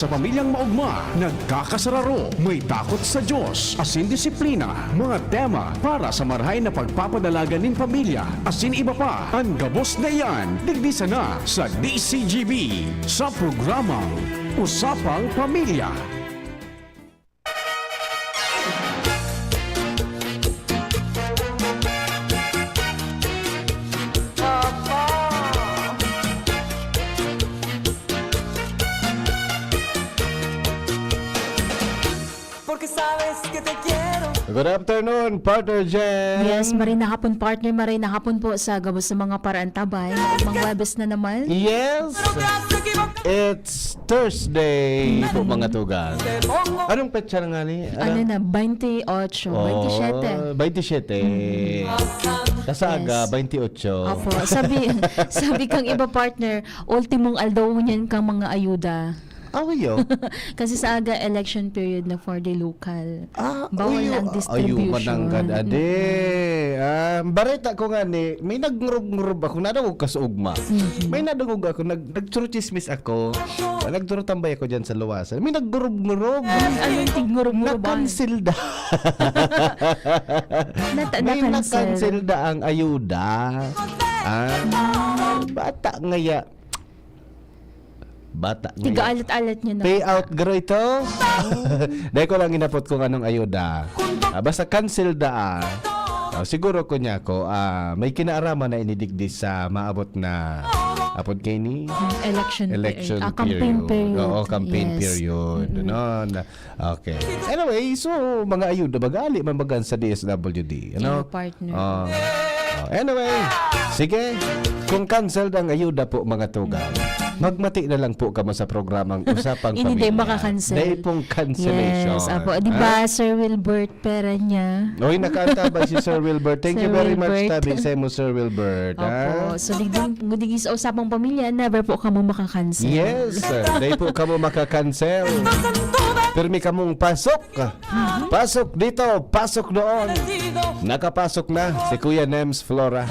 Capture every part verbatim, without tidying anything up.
Sa pamilyang maogma, nagkakasararo, may takot sa Diyos, asin disiplina, mga tema para sa marahay na pagpapadalagan nin pamilya, asin iba pa. An gabos na iyan, digdi sana sa D C G B, sa programang Usapang Pamilya. Porque sabes que te quiero. Good afternoon, Partner Jen. Yes, maray na hapon, partner. Maray na hapon po sa gabos sa mga paraantabay. Mga Huwebes na naman. Yes, it's Thursday po, mga tugang. Anong petsa na nga ni? Ano na, twenty-eight, Oh, twenty-seven. twenty-seven. Kasaga, Yes. twenty-eight. Opo. Sabi, sabi kang iba, partner, ultimong aldaw niyan kang mga ayuda. Awayo. Kasi sa aga, election period na for the local. Ah, Bawal uyo, na ang ayo, distribution. mananggad, ade. Mm-mm. Ah, bareta ko nga ni, may nagngurub-ngurub ako, nadangog ka sa ugma. Mm-hmm. May nadangog ako, nag-, nagchurchismis ako. Nagturutambay ako dyan sa luwasan. May nagngurub-ngurub. Anong tigngurub-ngurub? Na-cancel da. Nata-, May na-cancel. na-cancel da ang ayuda. Ah, bata ngaya. Bata ngaya. Tiga-alat-alat niya na. Payout garo ito? Dahil ko lang inapot kung anong ayuda. Ah, basta cancel da, ah. Ah, siguro ko niya ko, ah, may kinaaraman na inidigdi sa maabot na, apod kay ni? Mm, election Election period. Ah, campaign period. period. Oo, campaign Yes. period. Mm-mm. No, na, Okay. Anyway, so, mga ayuda, bagali man bagan sa D S W D, ano? Iyo, partner. Ah. Oh, anyway, sige, kung cancelled ang ayuda po, mga tugang, magmati na lang po kamo sa programang Usapang Ini day Pamilya. makakancel. Day pong cancellation. Yes, apo. Di Ha? ba, Sir Wilbert Peranya? Oy, nakaantabay si Sir Wilbert. Thank Sir you very much, Wilbert. tabi sa imo, Sir Wilbert, ha? Opo. So, digdi, digdi sa Usapang Pamilya, never po kamo makakancel. Yes, sir. Day po kamo makakancel. Pirmi kamong pasok. Pasok dito, pasok doon. Nakapasok na si Kuya Nems Flora.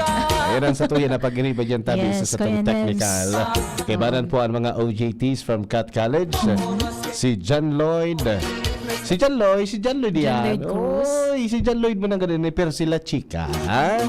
Ayan ang satuya na pag-iriba dyan, tabi Yes, sa satong Kuya Nems. technical. Kaibanan po ang mga O J Ts from Cat College. Si John Lloyd. Si John Lloyd, si John Lloyd John yan. Lloyd Cruz. Oy, si John Lloyd mo nang ganun, pero si La Chica, ha?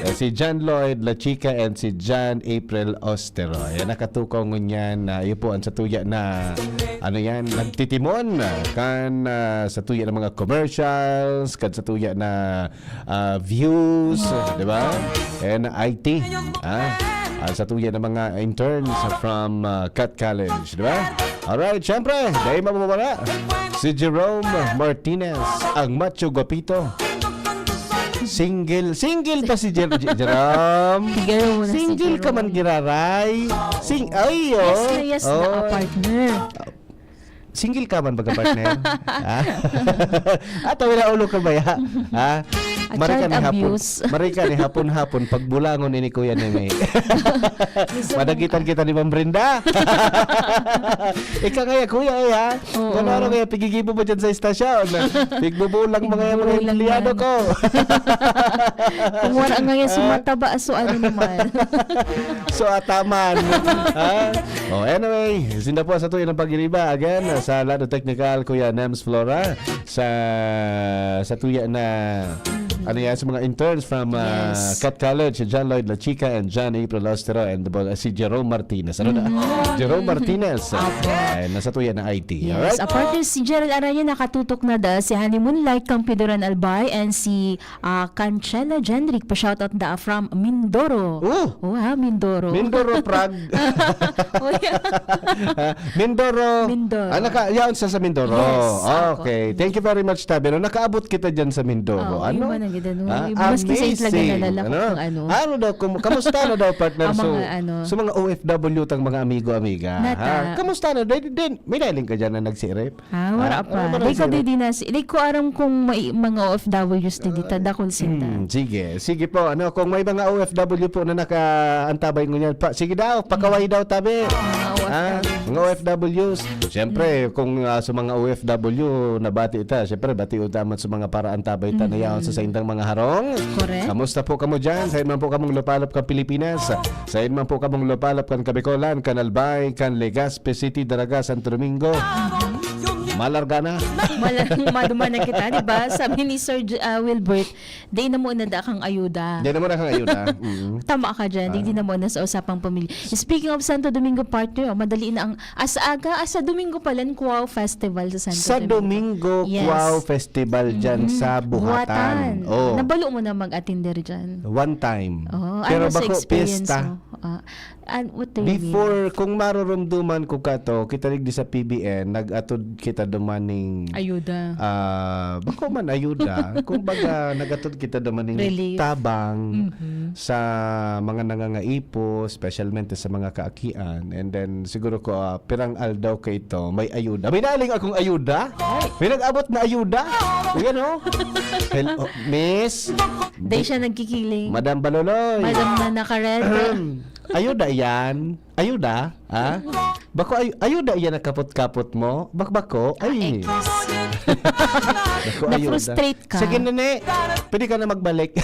Eh, si John Lloyd, La Chica, and si John April Ostero. Ayan, nakatukaw ngunyan na iyo po ang satuya na, ano yan, nagtitimon kan, ah, satuya ng mga commercials, kan satuya na, ah, views, di ba? And I T, ah, ang satuya ng mga interns from, ah, Cat College, di ba? Alright, syempre, dahil mababala, si Jerome Martinez, ang macho guapito. Single, single ta si Jer-, Jer-, Jerome. Sige, muna si Single ka man, Jerome. giraray. Sing-, ay, Yes oh. na yes na, Oh. ah, partner. Single ka man, baga, partner? Ah? At wala ulo ka ba, ya? Ha? A Mari ka child ni hapon, abuse. mari ka ni hapon-hapon, pagbulangon ini, Kuya Neme. Gusto mo Madagitan kita ni Ma'am Brenda. Ika ngaya, Kuya, eh, ha? Oo. Kung ano kaya, pigigibo mo dyan sa estasyon. Pigbubulang mga, mga Pigbubulang empleyado man. ko. Kung wala ngaya Ah? sumataba, so ano naman? So, ataman. Ha? Oh, anyway, sinda po sa tuya ng pag-iriba. Again, sa lado technical, Kuya Nems Flora. Sa, sa tuya na, ano yan, sa mga interns from, ah, Yes. Cat College, si John Lloyd La Chica and John April Ostero and the, si Jerome Martinez. Ano na? Mm. Jerome Martinez. Apo. Ay, nasa tuya na I T. Yes. Alright? Apart si Gerald Aranya, nakatutok na da, si Honeymoon Light, Campidoran Albay, and si Ah, Conchela Jenrick, pa-shoutout da from Mindoro. Oh! Oh, ha, Mindoro. Mindoro, Prague. Oh, yeah. Ah, Mindoro. Mindoro. Ah, naka-, yaon sa, sa Mindoro. Yes, opo. Okay. Thank you very much, Tabi. No, nakaabot kita dyan sa Mindoro. Oo, Ano? yun man ang ganda, no? Ah, Yung maski sa amazing. Itlaga na lalako Ano? kung ano. Ano daw, kum-, kamusta na daw, partner? Ang So, mga ano. sa mga O F W tang mga amigo-amiga, Nata. ha? Kamusta na? Then, then, may nailing ka dyan na nagsirip? Ah, wala Ah, pa. wala pa Di ko sila. di, di na si-, di ko aram kung may mga O F Ws di dita, Ah, dakul sinda. hmm, sige. Sige po, ano, kung may mga O F W po na nakaantabay ngunyan, pa, sige daw, pakaway daw, tabi. Mga O F W. Ah, mga O F Ws. Siyempre, kung ah, sa mga O F W, nabati ta, siyempre, bati utaman sa mga paraantabay ta na yaon sa saindang mga harong. Correct. Kamusta po kamo dyan? Sayon man po kamong lupalop kan Pilipinas. Sayon man po kamong lupalop kan Kabicolan, kan Albay, kan Legazpi City, Daraga, Santo Domingo. Malarga na. Mala- maduman na kita, di ba? Sabi ni Sir J- ah, Wilbert, di na mo na da kang ayuda. Di na mo na kang ayuda. Mm. Tama ka dyan, di na mo na sa usapang pamilya. Speaking of Santo Domingo, partner, oh, madali na ang, as aga, as sa Domingo pala, ang Cubao Festival sa Santo Sa Domingo, Yes. Cubao Festival dyan Mhm. sa Buhatan. Oh. Nabalo mo na mag-attender dyan. One time. Oh, Pero ano sa bako, experience piyesta. mo? Ah, an- what do you mean? Before, kung marurumduman ko kato, kita digdi sa P B N, nag-atod kita duman ning Ayuda. Ah, bako man ayuda. Kung baga, nag-atod kita duman ning Relief. tabang Mhm. sa mga nangangaipo, specialmente sa mga kaakian. And then, siguro ko, ah, pirang aldaw kaito, may ayuda. May naling akong ayuda? May nag-abot na ayuda? Yan, oh. Hello, miss. Di siya nagkikiling. Madam Baloloy. Madam na nakared. Ayuda yan. Ayuda, ha? Bako, ay, ayuda yan ang kapot-kapot mo? Bakbako? Ay. Ekis. Bako, ayuda. Na-frustrate ka. Sige, nene. Pwede ka na magbalik.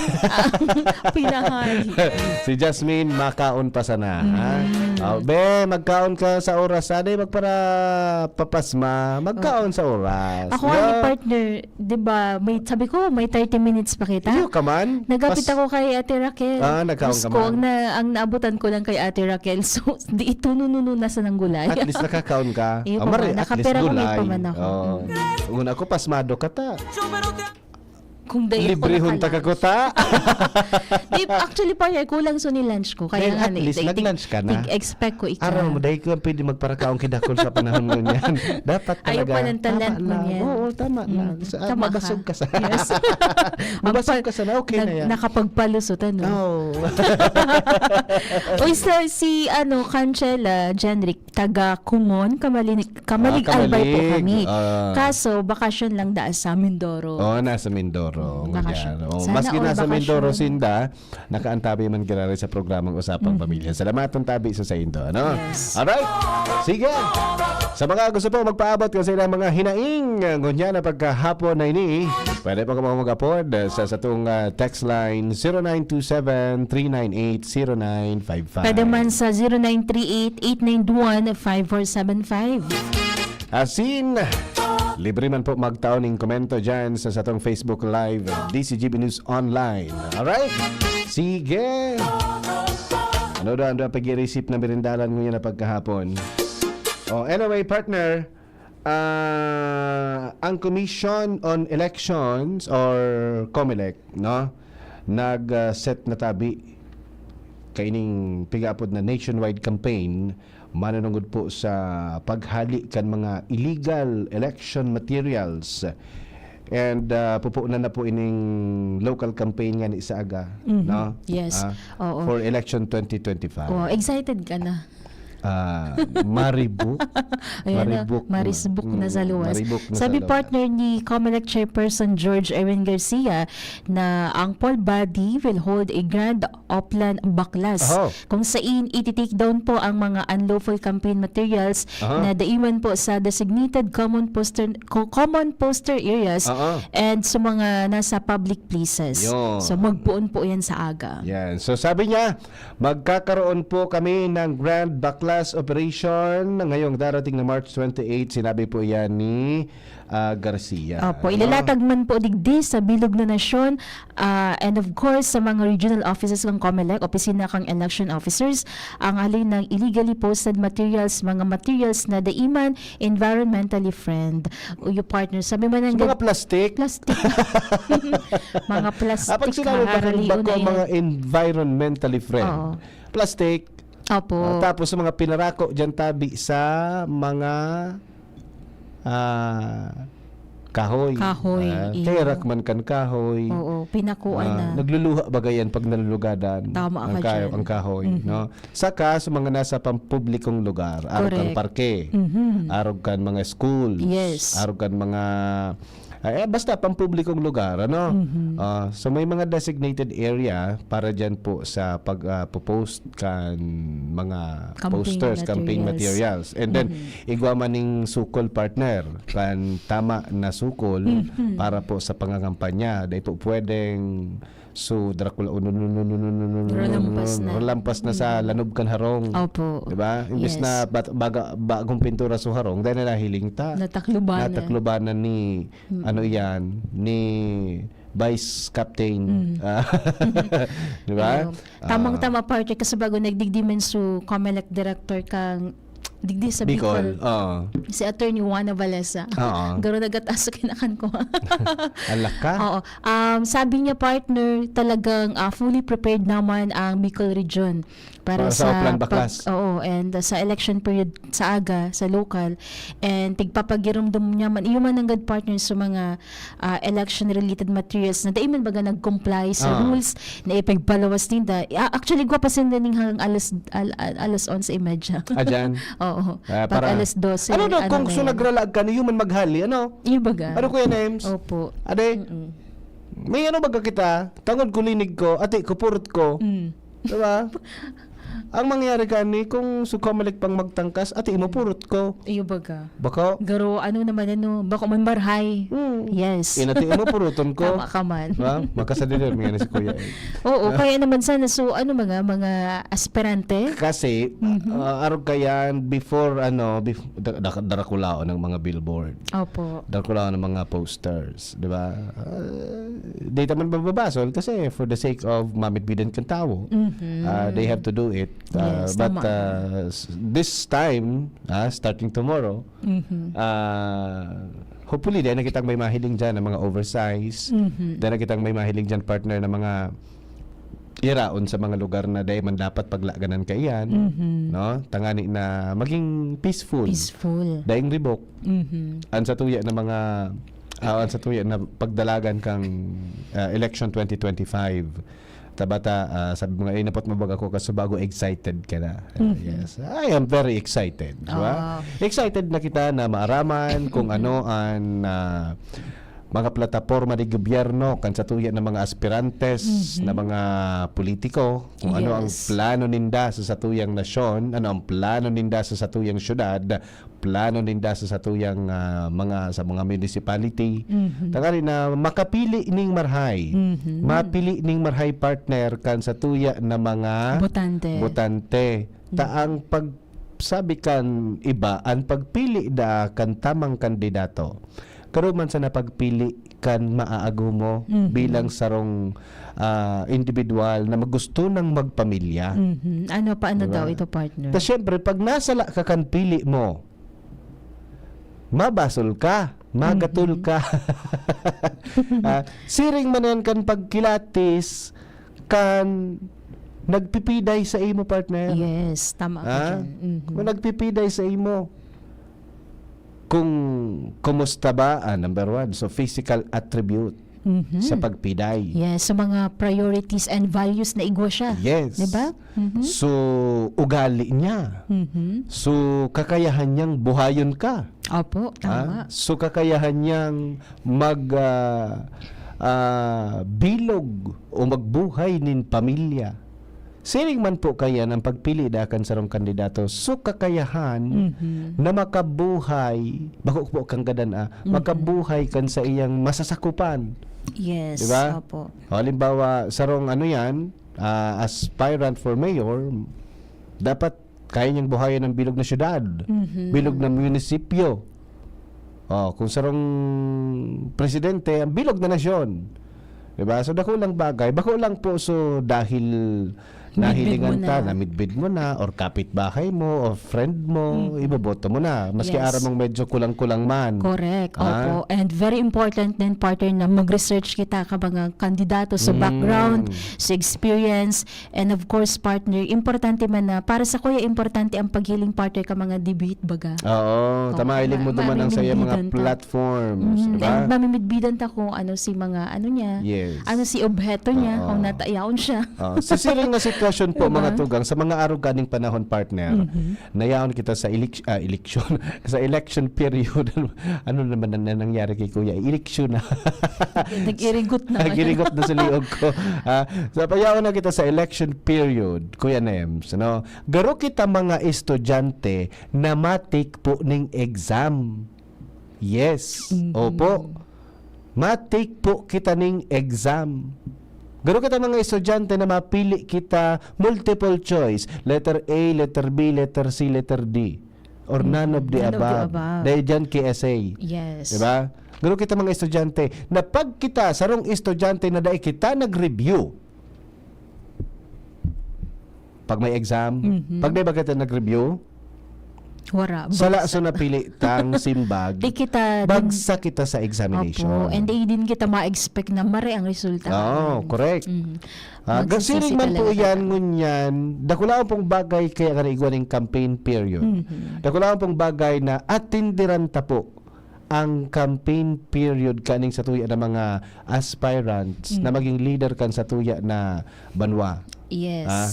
Pinahay. Si Jasmine, makaon pa sana, ha? Mm. Oh, be, magkaon ka sa oras. Sana magpara papasma. Magkaon sa oras. Ako Yeah. nga ni partner, di ba, may, sabi ko, may thirty minutes pa kita. Iyo ka man. Nagapit Pas- ako kay Ate Raquel. Ah, nagkaon ka Diyos ko, man. ang, na, ang naabutan ko lang kay Ate Raquel. So, di ito nuno na sa nang gulay. At least nakakaon ka. Iyo Ah, pa mari, man. at least Nakapera ko, may gulay. pa man ako. Oo. Mm. Una ko, pasmado ka ta. Kung dahil Librehon ta ka ko ta. Di, actually, partner, kulang so ni lunch ko. Kaya Dahil nga, at least, nag-lunch ka na. Expect ko ikaw. Araw mo, dahil ko ang pwede magparakaon kidakol sa panahon mo niyan. Dapat Ayaw talaga. pa ng talent Tama mo lang. niyan. Oo, tama Mm. lang. Sa, Tama ka. mabasog ka sa. Yes. Mabasog Ang pa- ka sana, okay na nag- yan. Nakapagpalusot, ano? Oo. Uy, sa, si, ano, Conchela, Jenrick, taga Kumon, Kamalig, Kamalig Ah, Albay po Kamalig. kami. Ah. Kaso, bakasyon lang da sa Mindoro. Oh, nasa Mindoro. Bakasyon. Yan. Oh, Sana maski all nasa bakasyon. Mindoro sinda, nakaantabi man giraray sa programang Usapang Mhm. Pamilya. Salamat ang tabi sa saindo, ano? Yes. Alright. Sige. Sa mga gusto po magpaabot kan sa ilang mga hinaing, ngunyan na pagkahapon na ini, pwede po kamo mag-apod sa satong ah, text line zero nine two seven, three nine eight, zero nine five five. Pwede man sa zero nine three eight, eight nine one, five four seven five. Asin, libre man po magtao ning komento dyan sa satong Facebook Live, D C G B News Online. Alright? Sige! Ano daw, ano daw pag-i-receive na merindalan ngunyan na pagkahapon? Oh, anyway, partner, ah, ang Commission on Elections or COMELEC, no? Nag-set na tabi kaining pigaapod na nationwide campaign manunungod po sa paghali kan mga illegal election materials. And ah, pupunan na po ining local campaign nga ni sa aga, Mhm. no? Yes. Ah, Oo. For election twenty twenty-five. Oh, excited ka na. Ah, maribuk. Ayan na, Maribuk. marisbuk na sa Mm, luwas. maribuk na Sabi sa luwas. Partner ni COMELEC Chairperson George Erwin Garcia na ang poll body will hold a grand oplan baklas Aho. kung sain iti-take down po ang mga unlawful campaign materials Aha. na daiman po sa designated common poster co- common poster areas Oo. and sa mga nasa public places. Yun. So magpuon po yan sa aga. Yan. So sabi niya, magkakaroon po kami ng Grand Baklas Operation ngayong darating na March twenty-eight. Sinabi po yan ni ah, Garcia. Opo, Ano? ilalatag man po digdi sa bilog na nasyon, ah, and of course sa mga regional offices ng COMELEC, opisina kang election officers, ang halin ng illegally posted materials, mga materials na daiman environmentally friend. Uyo partner, sabi man Sa ng mga plastic, plastic. Mga plastic. ah, pag sinabi pa ng Haralion bako, na yan. Mga environmentally friend. Oo. Plastic. Opo. Ah, tapos sa mga pinarako dyan tabi sa mga ah, kahoy. Kahoy, Ah, iyo. Terak man kan kahoy. Oo, pinakuan Ah, na. Nagluluha ba gayan pag nalulugadan Tama ang, ka kahoy, dyan. ang kahoy, Mhm. no? Saka sa mga nasa pam- publikong lugar, arog kan Correct. parke, Mhm. arog kan mga school, Yes. arog kan mga Ay, eh, basta pampublikong lugar, ano? Mhm. Ah, so may mga designated area para diyan po sa pag, ah, popost kan mga Campaign posters, campaign materials. materials. And then, Mhm. igwa man ning sukol, partner, kan tama na sukol Mhm. para po sa pangangampanya. Dai po pwedeng so, Dracula, Ralampas na. Ralampas na sa Mm. lanob kan harong. Opo. Di ba? Imbis Yes. na bat-, baga-, bagong pintura sa harong, dahil na nahiling ta. Natakluban na. Natakluban na ni, Mm. ano yan, ni Vice Captain. Mm. Ah, di ba? Ayun. Tamang-tama, Ah. partner, kasi bago nagdigdi man so Comelec Director kang digdi sa Bicol, Bicol. Oo. Si Attorney Juana Valesa. Oo. Garo nagataas sa kinakan ko. Alak ka? Oo. Um, sabi niya, partner, talagang, ah, fully prepared naman ang Bicol region para Para sa sa Oplan pag-, Baklas. oo, and, uh, sa election period sa aga, sa local. And tigpapagirumdom niya man, iyo man nanggad, partner, sa mga, ah, election-related materials na dai man baga nag-comply sa Ah. rules na ipagpalawas ninda. Ah, actually, igwa pa sinda ning hanggang alas, al-, al-, alas onse y media. Ah, dyan? Oo. Ah, Pag para alas dose, Ano na, ano kung na yan. sunagralaag ka, niyo man maghali, ano? Iyo baga? Ano, Kuya Nems? Opo. Ade? Mm-mm. May ano baga kita? Tangod ko linig ko, ati ko, purot ko. Mm. Diba? Ang mangyari ka ni, kung su Comelec pang magtangkas, ati mo, purot ko. Iyo baga? Bako? Garo, ano naman, ano, bako man marhay. Mm. Yes. Inati mo, puruton ko. Tama ka man. Diba? Magkasadilan, may ano si Kuya eh. Oo, kaya naman sana, so, ano, mga, mga aspirante? Kasi, Mhm. ah, arog kayan, before, ano, bef-, da-, da-, darakulaon ng mga billboard. Opo. Darakulaon ng mga posters, di ba? Ah, di naman mababasol kasi for the sake of mamidbidan kan tawo, Mhm. ah, they have to do it. Ah, Yes, but, tama. ah, s-, this time, ah, starting tomorrow, Mhm. ah, hopefully, dahil na kitang may mahiling dyan ng mga oversize, Mhm. dahil na kitang may mahiling dyan, partner, ng mga iraon sa mga lugar na dai man dapat paglaganan kaiyan, Mhm. no? Tangani na maging peaceful. Peaceful. Daing ribok. Mhm. Ang sa tuya na mga, ah, ang sa tuya na pagdalagan kang, ah, election twenty twenty-five. Tabata, ah, sabi mo nga, "Ay, napot mabag ako kasi bago excited ka na." Ah, Mhm. yes. I am very excited, di ba? Ah. Excited na kita na maaraman kung ano ang, ah, mga plataporma de gobyerno kan satuya na mga aspirantes Mhm. na mga politiko, kung ano ang Yes. plano ninda sa satuyang nasyon, ano ang plano ninda sa satuyang syudad, plano ninda sa satuyang, ah, mga, sa mga municipality. Mhm. Tangani na makapili ning marhay. Mhm. Mapili ning marhay, partner, kan satuya na mga Botante. botante. Ta Mhm. ang pag sabi kan iba, ang pagpili da kan tamang kandidato, karo man sa napagpili kan maaagomo Mhm. bilang sarong, ah, individual na magusto nang magpamilya. Mhm. Ano, paano Diba? daw ito, partner? Ta siyempre, pag nasala ka kan pili mo, mabasol ka, magatol Mhm. ka. Ah, siring man yan kan pagkilatis, kan nagpipiday sa imo, partner. Yes, tama ka Ah? dyan. Mhm. Kung nagpipiday sa imo, kung kumusta ba, ah, number one, so physical attribute Mhm. sa pagpiday. Yes, sa mga priorities and values na igwa siya. Yes. Di ba? Mhm. So, ugali niya. Mhm. So, kakayahan niyang buhayon ka. Opo, Ah, tama. so kakayahan niyang mag, ah, ah, bilog o magbuhay nin pamilya. Siring man po kaya ang pagpili da kan sarong kandidato. So kakayahan Mhm. na makabuhay, bako po kang gadan, ah, Mhm. makabuhay kan sa iyang masasakupan. Yes, Di ba? opo. Halimbawa, sarong ano yan, ah, aspirant for mayor, dapat kaya niyang buhayan ang bilog na syudad, Mhm. bilog na munisipyo. Oh, kung sarong presidente, ang bilog na nasyon. Di ba? So, dakulang bagay. Bako lang po, so, dahil Midbid nahilingan mo ta, na. namidbid mo na, or kapitbahay mo, or friend mo, Mhm. iboboto mo na. Maski Yes. aram mong medyo kulang-kulang man. Correct. Ah? Opo. And very important din, partner, na mag-research kita ka mga kandidato sa Mm. background, sa experience, And of course, partner, importante man na, para sa kuya, importante ang paghiling, partner, ka mga debate, baga. Oo, Oo, tama, hiling mo ma-, duman ang sa iyang mga mamimidbidan ta. platforms, Mm, di ba? And mamimidbidan ta kung ano si mga, ano niya, Yes. ano si obheto niya, Oo. kung natayaon siya. Oo. So, siring na si discussion po, Diba? mga tugang, sa mga arog kaning panahon, partner. Mhm. Nayaon kita sa elec- ah, election, sa election period. Ano naman na, na nangyari kay Kuya? Eleksyon na. Nag-irigot na ngayon. Nag-irigot na sa liog ko. Ah, so, payaon na kita sa election period, Kuya Nems. Ano? Garo kita mga estudyante na matik po ning exam. Yes. Mhm. Opo. Matik po kita ning exam. Garo kita mga estudyante na mapili kita multiple choice. Letter A, letter B, letter C, letter D. Or none of the None of the above. above. Dahil dyan, K S A. Yes. Diba? Garo kita mga estudyante na pag kita, sarong estudyante na dai kita nag-review, pag may exam, Mhm. pag di ba kita nag-review, Wara. sala Bagsak. so napili tang simbag, Di kita din bagsak kita sa examination. Opo. And di din kita ma-expect na mare ang resulta. Oo, correct. Mhm. Ah, Magsisisi gasiring man po talaga yan kita. ngunyan, dakulaon pong bagay kaya nga naigwa ning campaign period. Mhm. Dakulaon pong bagay na atindiran ta po ang campaign period kaning satuya na mga aspirants na Mhm. maging leader kan satuya na banwa. Yes. Ah,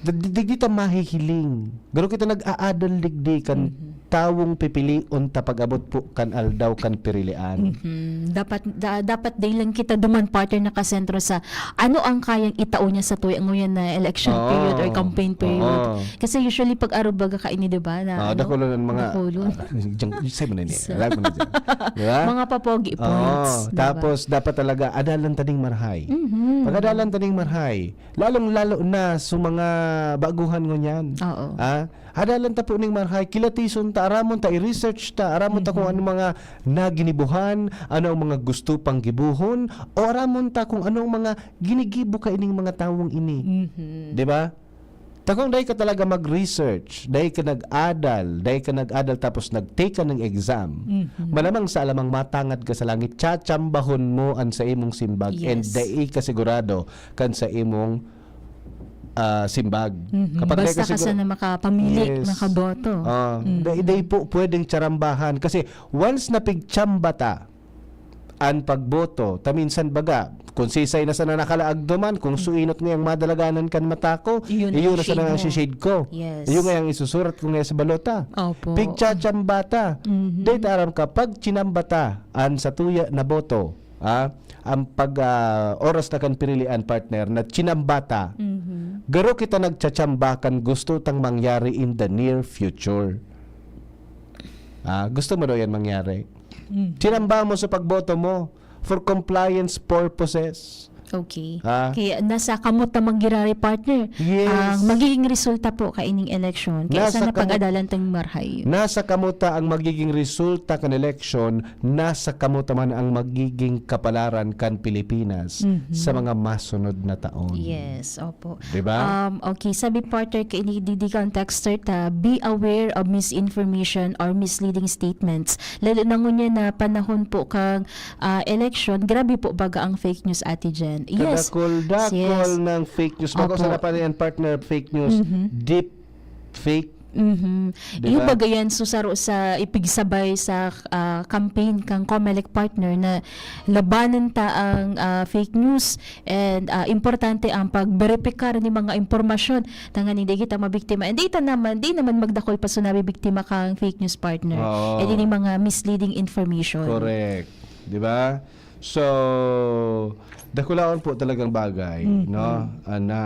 di, di, di kita mahihiling. Garo kita nag-aadal digdi kan Mhm. tawong pipilion ta pag-abot po kan aldaw kan pirilian. Mhm. Dapat da, dapat din lang kita duman, partner, nakasentro sa ano ang kayang itao niya satuya ngunyan na election Oo. period or campaign period. Oo. Kasi usually pag arog baga kaini, di ba, na Ah, ano, dakulan ang mga dakulan. Ah, diyan, say mo na niya. Sa- Alam mo na dyan. Di ba? Mga papogi points, Oo, di ba? Tapos dapat talaga adalan ta ning marhay. Mhm. Pag adalan ta ning marhay, lalong-lalo na sa mga baguhan ngunyan. Oo. Ah, adalan ta po ning marhay, kilatison ta, aramon ta, i-research ta, aramon ta kung Mhm. anong mga naginibuhan, ano ang mga gusto pang gibuhon, o aramon ta kung anong mga ginigibo kaining mga tawong ini. Mhm. Di ba? Ta kung dai ka talaga mag-research, dai ka nag-adal, dai ka nag-adal tapos nag-take ka ng exam, Mhm. malamang sa alamang matangad ka sa langit, chatsambahon mo an sa imong simbag and Yes. dai ka sigurado kan sa imong, ah, simbag. Mhm. Kapag dai Basta ka sigura- sana makapamili, Yes. makaboto. Ah, Mhm. dai, dai po pwedeng charambahan kasi once na pigchamba ta, an pagboto, ta minsan baga, kung sisay na sana nakalaag duman, kung suinot ngayang madalaganan kan mata ko, Iyon iyon ang na sana shade ang mo. shishade ko. Yes. Iyon nga ang isusurat ko ngayon sa balota. Opo. Pigchachamba ta. Mhm. Dai ta aram ka, pag chinamba ta, an satuya na boto, ah, ang pag, ah, oras na kan pirilian, partner, na chinamba ta, Mhm. garo kita nagchachamba kan gusto tang mangyari in the near future. Ah, gusto mo daw yan mangyari? Mhm. Chinamba mo sa pagboto mo for compliance purposes. Okay. Ah. Kaya nasa kamot na mangyari, partner, Yes. ang magiging resulta po kaining eleksyon. Kaya Nasa sana kamot- pag-adalan tang marhay. Nasa kamot ta ang magiging resulta kan eleksyon, nasa kamot ta man ang magiging kapalaran kan Pilipinas Mhm. sa mga masunod na taon. Yes, opo. Di ba? Um, okay, sabi, partner, kaini digdi kan texter ta, be aware of misinformation or misleading statements. Lalo na ngunyan na panahon po kang, ah, election, grabe po baga ang fake news, Ate Jen. Yes. Kadakol-dakol Yes. ng fake news. Bako Opo. sa napan yan, partner, fake news. Mhm. Deep fake. Mhm. Di Iyo ba? Baga yan, so, saro sa ipigsabay sa, ah, campaign kang Comelec, partner, na labanan ta ang, ah, fake news and, ah, importante ang pagberipikar ni mga impormasyon tanganing di kita mabiktima. And di ta naman, di naman magdakol pa so nabibiktima kang fake news, partner. Oo. And ini mga misleading information. Correct. Di ba? So, dakulaon po talagang bagay, Mhm. no? Ah, na,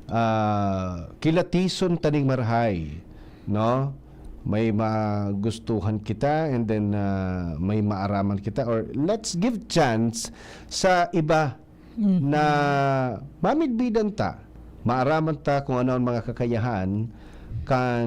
ah, kilatison ta ning marhay, no? May magustuhan kita and then, ah, may maaraman kita, or let's give chance sa iba Mhm. na mamidbidan ta, maaraman ta kung ano ang mga kakayahan kan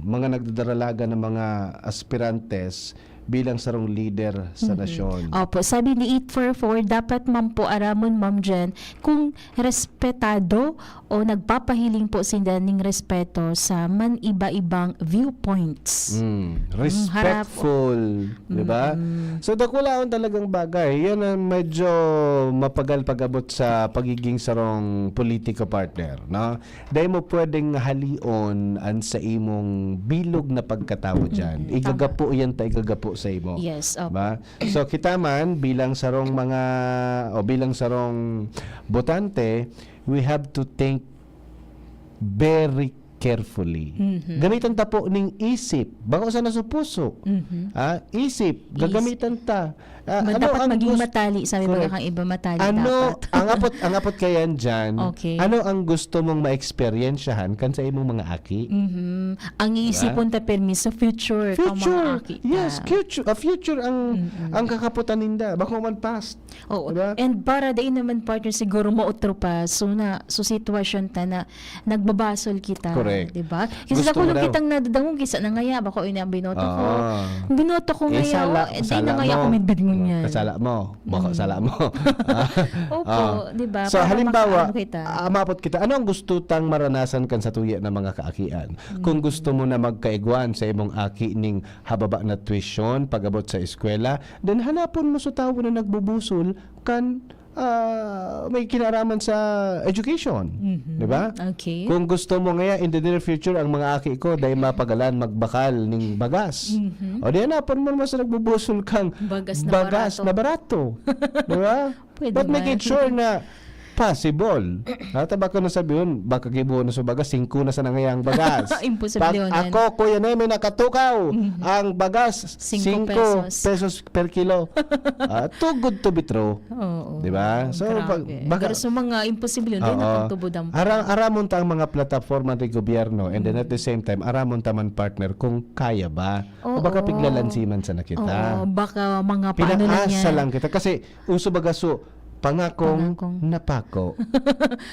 mga nagdadaralagan ng mga aspirantes bilang sarong lider sa Mhm. nasyon. Opo, sabi ni eight four four, dapat man po aramon, Ma'am Jen, kung respetado o nagpapahiling po sinda ning respeto sa man-iba-ibang viewpoints. Mm, harap. Respectful, di ba? Mm. So, dakulaon talagang bagay. Yan ang medyo mapagal pag-abot sa pagiging sarong politiko, partner, no? Dahil mo pwedeng halion an sa imong bilog na pagkatawo dyan. Mm, Igagapo yan ta, igagapo sa imo. Yes, opo. Ba? So, kita man, bilang sarong mga, o bilang sarong botante, we have to think very carefully. Mhm. Gamitan ta po ning isip. Bako sana sa puso. Mhm. Ah, isip. Isip. Gagamitan ta. Ah, Ma- ano dapat ang maging gust- matali, sabi baga Correct. kang iba, matali Ano, dapat. ang apot, ang apot kayan dyan, Okay. ano ang gusto mong maeksperiensyahan kan sa imong mga aki? Mhm. Ang Diba? iisipon ta permi sa future, kang mga Future. aki ta. Yes, future. A future ang Mm-mm. ang kakaputan ninda. Bako man past. Oo. Diba? And para dai naman, partner, siguro mautro pa, so na, so sitwasyon ta na nagbabasol kita. Correct. Diba? Kasi Gusto dakulo mo daw. Kitang nadadangog, kisa na ngaya, bako ini ang binoto ko. Ah. Binoto ko Eh, ngaya, sala, oh, eh, di sala na ngaya mo. ako midbid ngunyan. Kasala mo. Baka Mm. sala mo. Opo, Ah. di ba? So, Para halimbawa, makaano kita. ah, mapot kita, ano ang gusto tang maranasan kan satuya na mga kaakian? Kung Mm. gusto mo na magkaigwan sa imong aki ning hababa na tuition pag-abot sa eskwela, then hanapon mo sa tawo na nagbubusol kan, ah, may kinaraman sa education. Mhm. Di ba? Okay. Kung gusto mo nga, in the near future, ang mga aki ko, dahil mapagalan, magbakal ning bagas. Mhm. O di hanapon mo naman sa nagbubusol kang Bagas na bagas barato. na barato. Di ba? Pwede But make man. it sure na possible. Hata baka na sabihin, baka gibo na sa bagas, singko na sa nangayang bagas. Imposible Pag yun, ako, Kuya Neme, nakatukaw, Mhm. ang bagas, Singko singko pesos. pesos per kilo. Ah, too good to be true. Oo. Di ba? So, Grabe. pag- baka- Pero sa mga imposible yun, Oo. nakatubod ang Ara-, aramon ta ang mga plataforma ng gobyerno, and then at the same time, aramon ta man, partner, kung kaya ba. O baka Oo. piglalansiman sana kita. Oo, baka mga paano lang Pinaasa yan. lang kita. Kasi uso baga so, pangakong Pangakong. napako.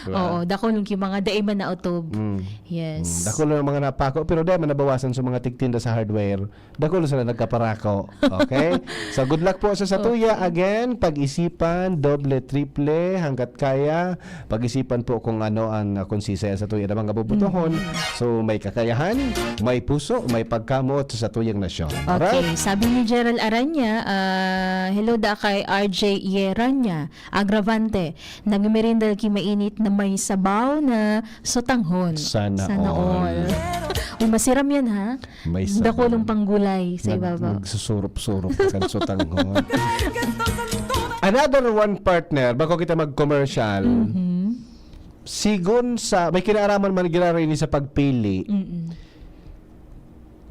Diba? Oo, dakulong ki mga dai man nautob. Mm. Yes. Mm, dakulo ang mga napako, pero dai man nabawasan sa mga tigtinda sa hardware. Dakulo sila nagkaparako. Okay? So, good luck po sa satuya. Okay. Again, pag-isipan, doble, triple, hanggat kaya. Pag-isipan po kung ano ang, uh, kung sisaya sa tuya na mga bubutohon. Mm. So, may kakayahan, may puso, may pagkamot sa tuyang nasyon. Okay, sabi ni Gerald Aranya, ah, "Hello da kay R J Yeranya, Agravante. Nagmerienda ki mainit na may sabaw na sotanghon." Sana Sana all. all. Uy, masiram yan, ha? May Dakulong sabaw. Panggulay sa Nag- ibabaw. Nagsusurup-surup ka kan sotanghon. Another one, partner, bako kita mag-commercial. Mhm. Sigon sa, may kinaaraman man gira ini sa pagpili. Mm-mm.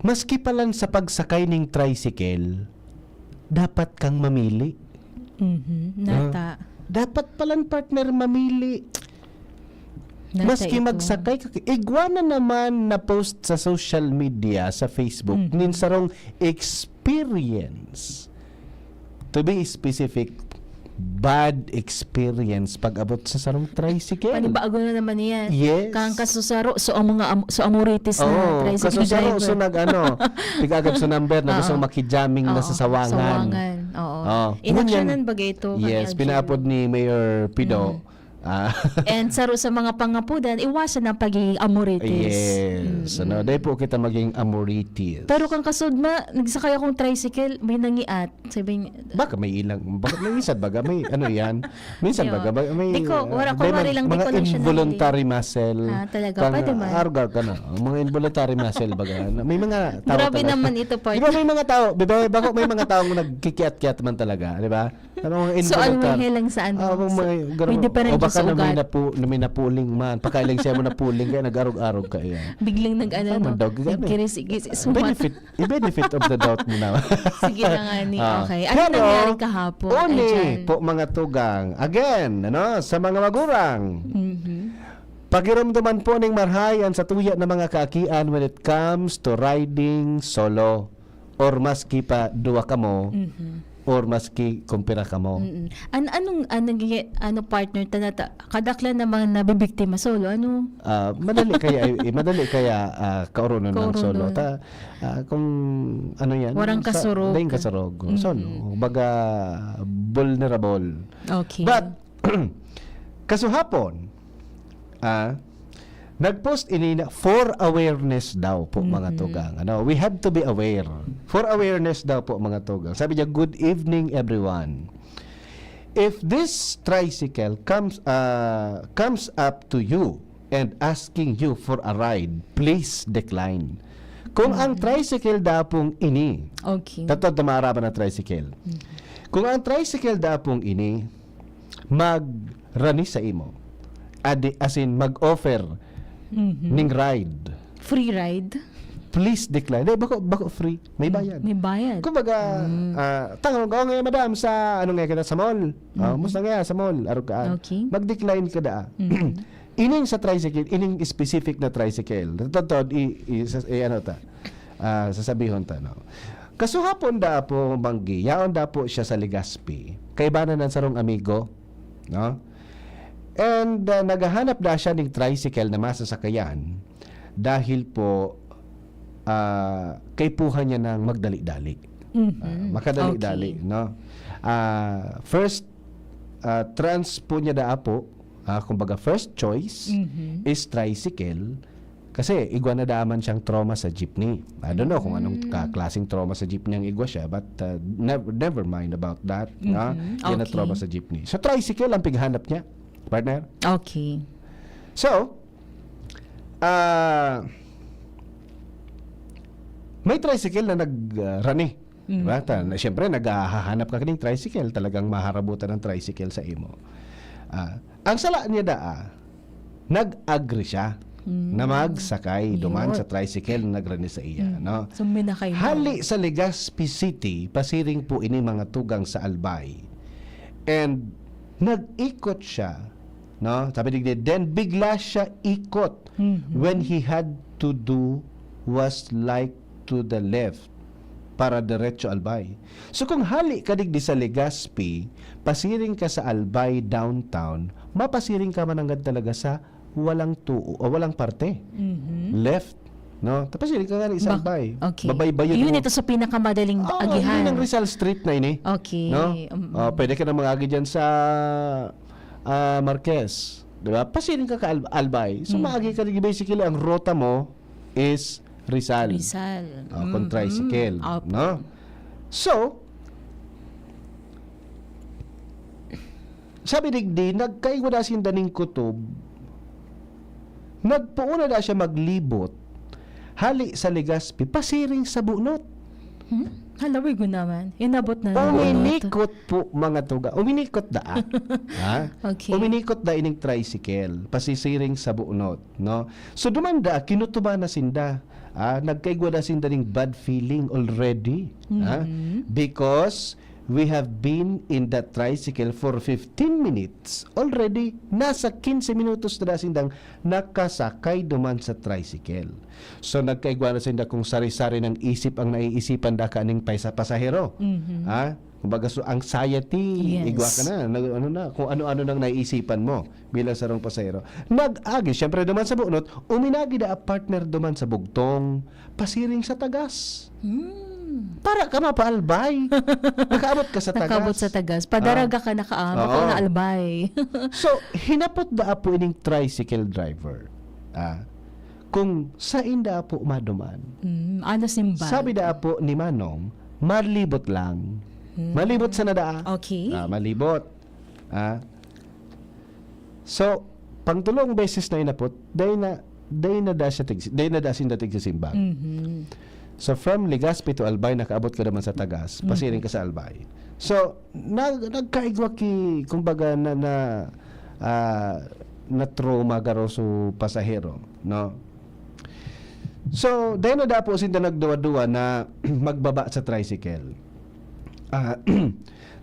Maski pa lang sa pagsakay ning tricycle, dapat kang mamili. Mhm. Nata. Dapat palan, partner, mamili. Nata Maski ito. magsakay ka, igwa na naman na post sa social media, sa Facebook, Mhm. nin sarong experience. To be specific, bad experience pag-abot sa sarong tricycle. Panibago na naman yan. Yes. Kang kasusaro, so ang mga am- so amoritis na Oo, tricycle kasusaro, driver. So nag-ano, pig-agab sa number na gusto Oo. makijamming na Oo, sa sawangan. sawangan. Oo. Oh, Inaksyonan ngunyan- ba ito, Yes, Kanya pinapod Jun? Ni Mayor Pido. Mm. Ah, And saro sa mga pangapudan, iwasan ang pagiging amoritis. Yes. Mm-mm. Ano, dahil po kita maging amoritis. Pero kang kasud ma, nagsakay akong tricycle, may nangiat. Sabi niya, Baka may ilang, baka may minsan baga, may ano yan. Minsan Yo. baga, may, may, Di ko, ah, wala ko may wari mga, lang, di mga ko lang siya involuntary nabili. muscle. Ah, talaga? Kang, Pwede man. ah, argar ka na. Ang mga involuntary muscle baga. May mga tao Grabe talaga. Naman ito, part. Di ba may mga tao, bebe, bako may mga taong nagkikiat-kiat man talaga, di ba? Ano, mga So, ano, involuntary. may helang sa ano? Ah, kung So, may, may diferensya o baka sa na may ugat. Napu, na may napuling man. Pakaling siya mo napuling, kaya nag-arog-arog ka, iya. Biglang nag-ano, Tama, no? dog, gano'n. Nagkirisi-kisi, sumat. Benefit, i-benefit of the doubt mo naman. Sige na nga ni, Ah, okay. Ano pero, nangyari kahapon? Uni Ayan. Po, mga tugang. Again, ano, sa mga magurang. Mhm. Pagiromdoman po ning marhay an satuya na mga kaakian when it comes to riding solo or maski pa duwa kamo Mhm. or maski kumpira kamo. Mm-mm. An-, anong, anong, ano, partner, tanata, kadaklan naman nabibiktima solo, ano? Ah, madali kaya, eh, madali kaya, ah, kaurunon ng Kaurunon. Solo. Ta, ah, kung ano yan, Warang sa- kasurog. Dahil kasurog. Mm-mm. Solo, baga vulnerable. Okay. But, kasuhapon, ah, nag-post ini na for awareness daw po, mga Mm-mm. tugang. Ano, we have to be aware. For awareness daw po, mga tugang. Sabi niya, "Good evening, everyone. If this tricycle comes, ah, comes up to you and asking you for a ride, please decline. Kung ang tricycle dapong ini, okay, tatod na maaraman ang tricycle. Kung ang tricycle dapong ini, magrani sa imo, adi, as in, mag-offer ning ride, free ride, please decline. Di, bako, bako free. May bayad. May bayad. Kumbaga, ah, tanong ko, "Okay, madam, sa ano nga kita sa mall? Ah, musta nga sa mall?" Arog ka. Okay. Mag-decline ka daa. Ining sa tricycle, ining specific na tricycle. Totoo, i, i, sa, i, ano ta? Ah, sasabihon ta, no? Kasuhapon da po, Banggi, yaon da po siya sa Legazpi. Kaibanan ng sarong amigo, no? And, ah, naghahanap da siya ning tricycle na masasakayan dahil po, ah, kaipuhan niya ng magdali-dali. Mhm. Ah, makadali-dali, okay, no? Ah, first, ah, trans po niya da po, ah, kumbaga first choice, mhm, is tricycle. Kasi igwa na da man siyang trauma sa jeepney. I don't know kung anong ka-, klaseng trauma sa jeepney ang igwa siya, but, uh, nev-, never mind about that, ha? Mhm. Yan ang trauma sa jeepney. So, tricycle ang pighanap niya, partner. Okay. So, ah, may tricycle na nag, ah, rani. Diba? Mm. Ta-, na, siyempre, naghahanap ka kining tricycle, talagang maharabutan ang tricycle sa imo. Ah, ang sala niya daa, nag-agree siya na magsakay duman sa tricycle na nagrani sa iya, no? So, minakay mo. Hali sa Legazpi City, pasiring po ini mga tugang sa Albay. And nag-ikot siya, no? Sabi digdi, then bigla siya ikot. Mhm. When he had to do was like to the left para diretso Albay. So, kung hali ka digdi sa Legazpi, pasiring ka sa Albay downtown, mapasiring ka mananggad talaga sa walang tuo, o walang parte. Mhm. Left, no? Tapos hindi ka nga sa Bak-, Albay. Okay. Babaybayon Yun mo. Ito sa pinakamadaling Oo, agihan. Yun ang Rizal Street na ini. Okay. No? Mm. Oh, pwede ka na mag-agi dyan sa, ah, Marquez. Di ba? Pasiring ka ka Al-, Albay. So, Mm. maagi ka, basically, ang rota mo is Rizal. Rizal. Oh, kung Mm-hmm. tricycle, Opo. no? So, sabi digdi, nagkaigwa da sinda ning kutob, nagpoon na da siya maglibot, hali sa Legazpi, pasiring sa bunot. Hmm? Hala, wigo naman. Inabot na ng bunot. Uminikot po, mga tuga. Uminikot da, ah. Ha? Okay. Uminikot da ining tricycle, pasisiring sa bunot, no? So, duman da, kinutuban na sinda. Ah, nagkaigwa na sinda ning bad feeling already. Ah, Mhm. because we have been in that tricycle for fifteen minutes. Already, nasa quince minutos na da sindang nakasakay duman sa tricycle. So, nagkaigwa na sinda kung sari-sari ng isip ang naiisipan da kaning pasa-, pasahero. Mhm. Ah, kumbaga, so, anxiety, Yes. igwa ka na, nag-, ano na, kung ano-ano nang naiisipan mo bilang sarong pasahero. Nag-agi, siyempre, duman sa bunot, uminagi da a partner duman sa bugtong, pasiring sa tagas. Hmm. Para ka mapaalbay. Nakaabot ka sa tagas. Nakaabot sa tagas. Padaraga Ah. ka, nakaabot Oo. ka, naalbay. So, hinapot da apo ining tricycle driver, ah, kung sain da apo maduman. Hmm, ano simbag? Sabi da apo ni Manong, "Malibot lang." Hmm. Malibot sana da. Okay. Ah, malibot. Ah. So, pangtulong beses na inapot, dai na, dai na da siya tig-, dai na da sinda tigsisimbag. Mhm. So, from Legazpi to Albay, nakaabot ka naman sa tagas, Mhm. pasiring ka sa Albay. So, nag-, nagkaigwa ki, kumbaga, na, na, ah, na trauma garo so pasahero, no? So, dai na dapo sinda nagduwa-duwa na magbaba sa tricycle. Ah,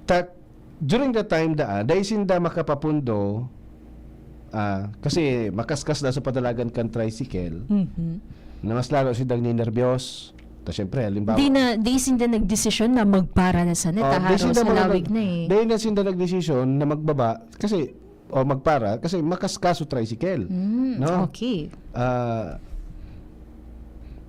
ta-, during the time da, ah, dai sinda makapapundo, ah, kasi makaskas na sa padalagan kan tricycle, Mhm. na mas lalo sindang ninerbiyos. Ta, syempre, halimbawa Di na, di sinda nagdesisyon na magpara na sana, Oh, di taharo sinda sa mag-, lawig na eh. Di na sinda nagdesisyon na magbaba kasi, o magpara kasi makaskas so tricycle. Mm, No? okay. Ah,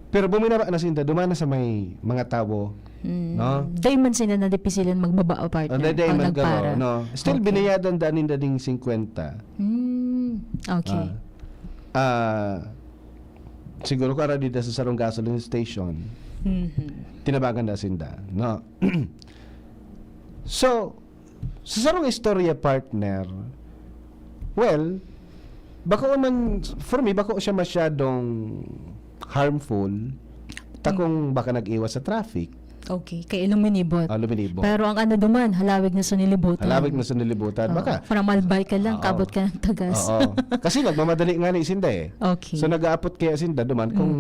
pero buminaba na sinda, duman na sa may mga tawo, Mm. no? Dai man sila nadipisilan magbaba, partner, Ano, dai o man nagpara. garo, no? Still, Okay. binayadan daan ninda ning singkwenta. Mm, okay. Ah, ah, siguro kung ara dida sa sarong gasoline station, Mhm. tinabagan na sinda, no? So, sa sarong istorya, partner, well, bako man, for me, bako siya masyadong harmful. Ta kung baka nag-iwas sa traffic, Okay, kay luminibot. ah, luminibot. Pero ang ano duman, halawig na sa nilibutan. Halawig na sa nilibutan. Oo, Baka, from Albay ka lang, Oo. kabot ka ng tagas. Oo. Kasi nagmamadali nga ni sinda eh. Okay. So nag-aapot kaya sinda duman kung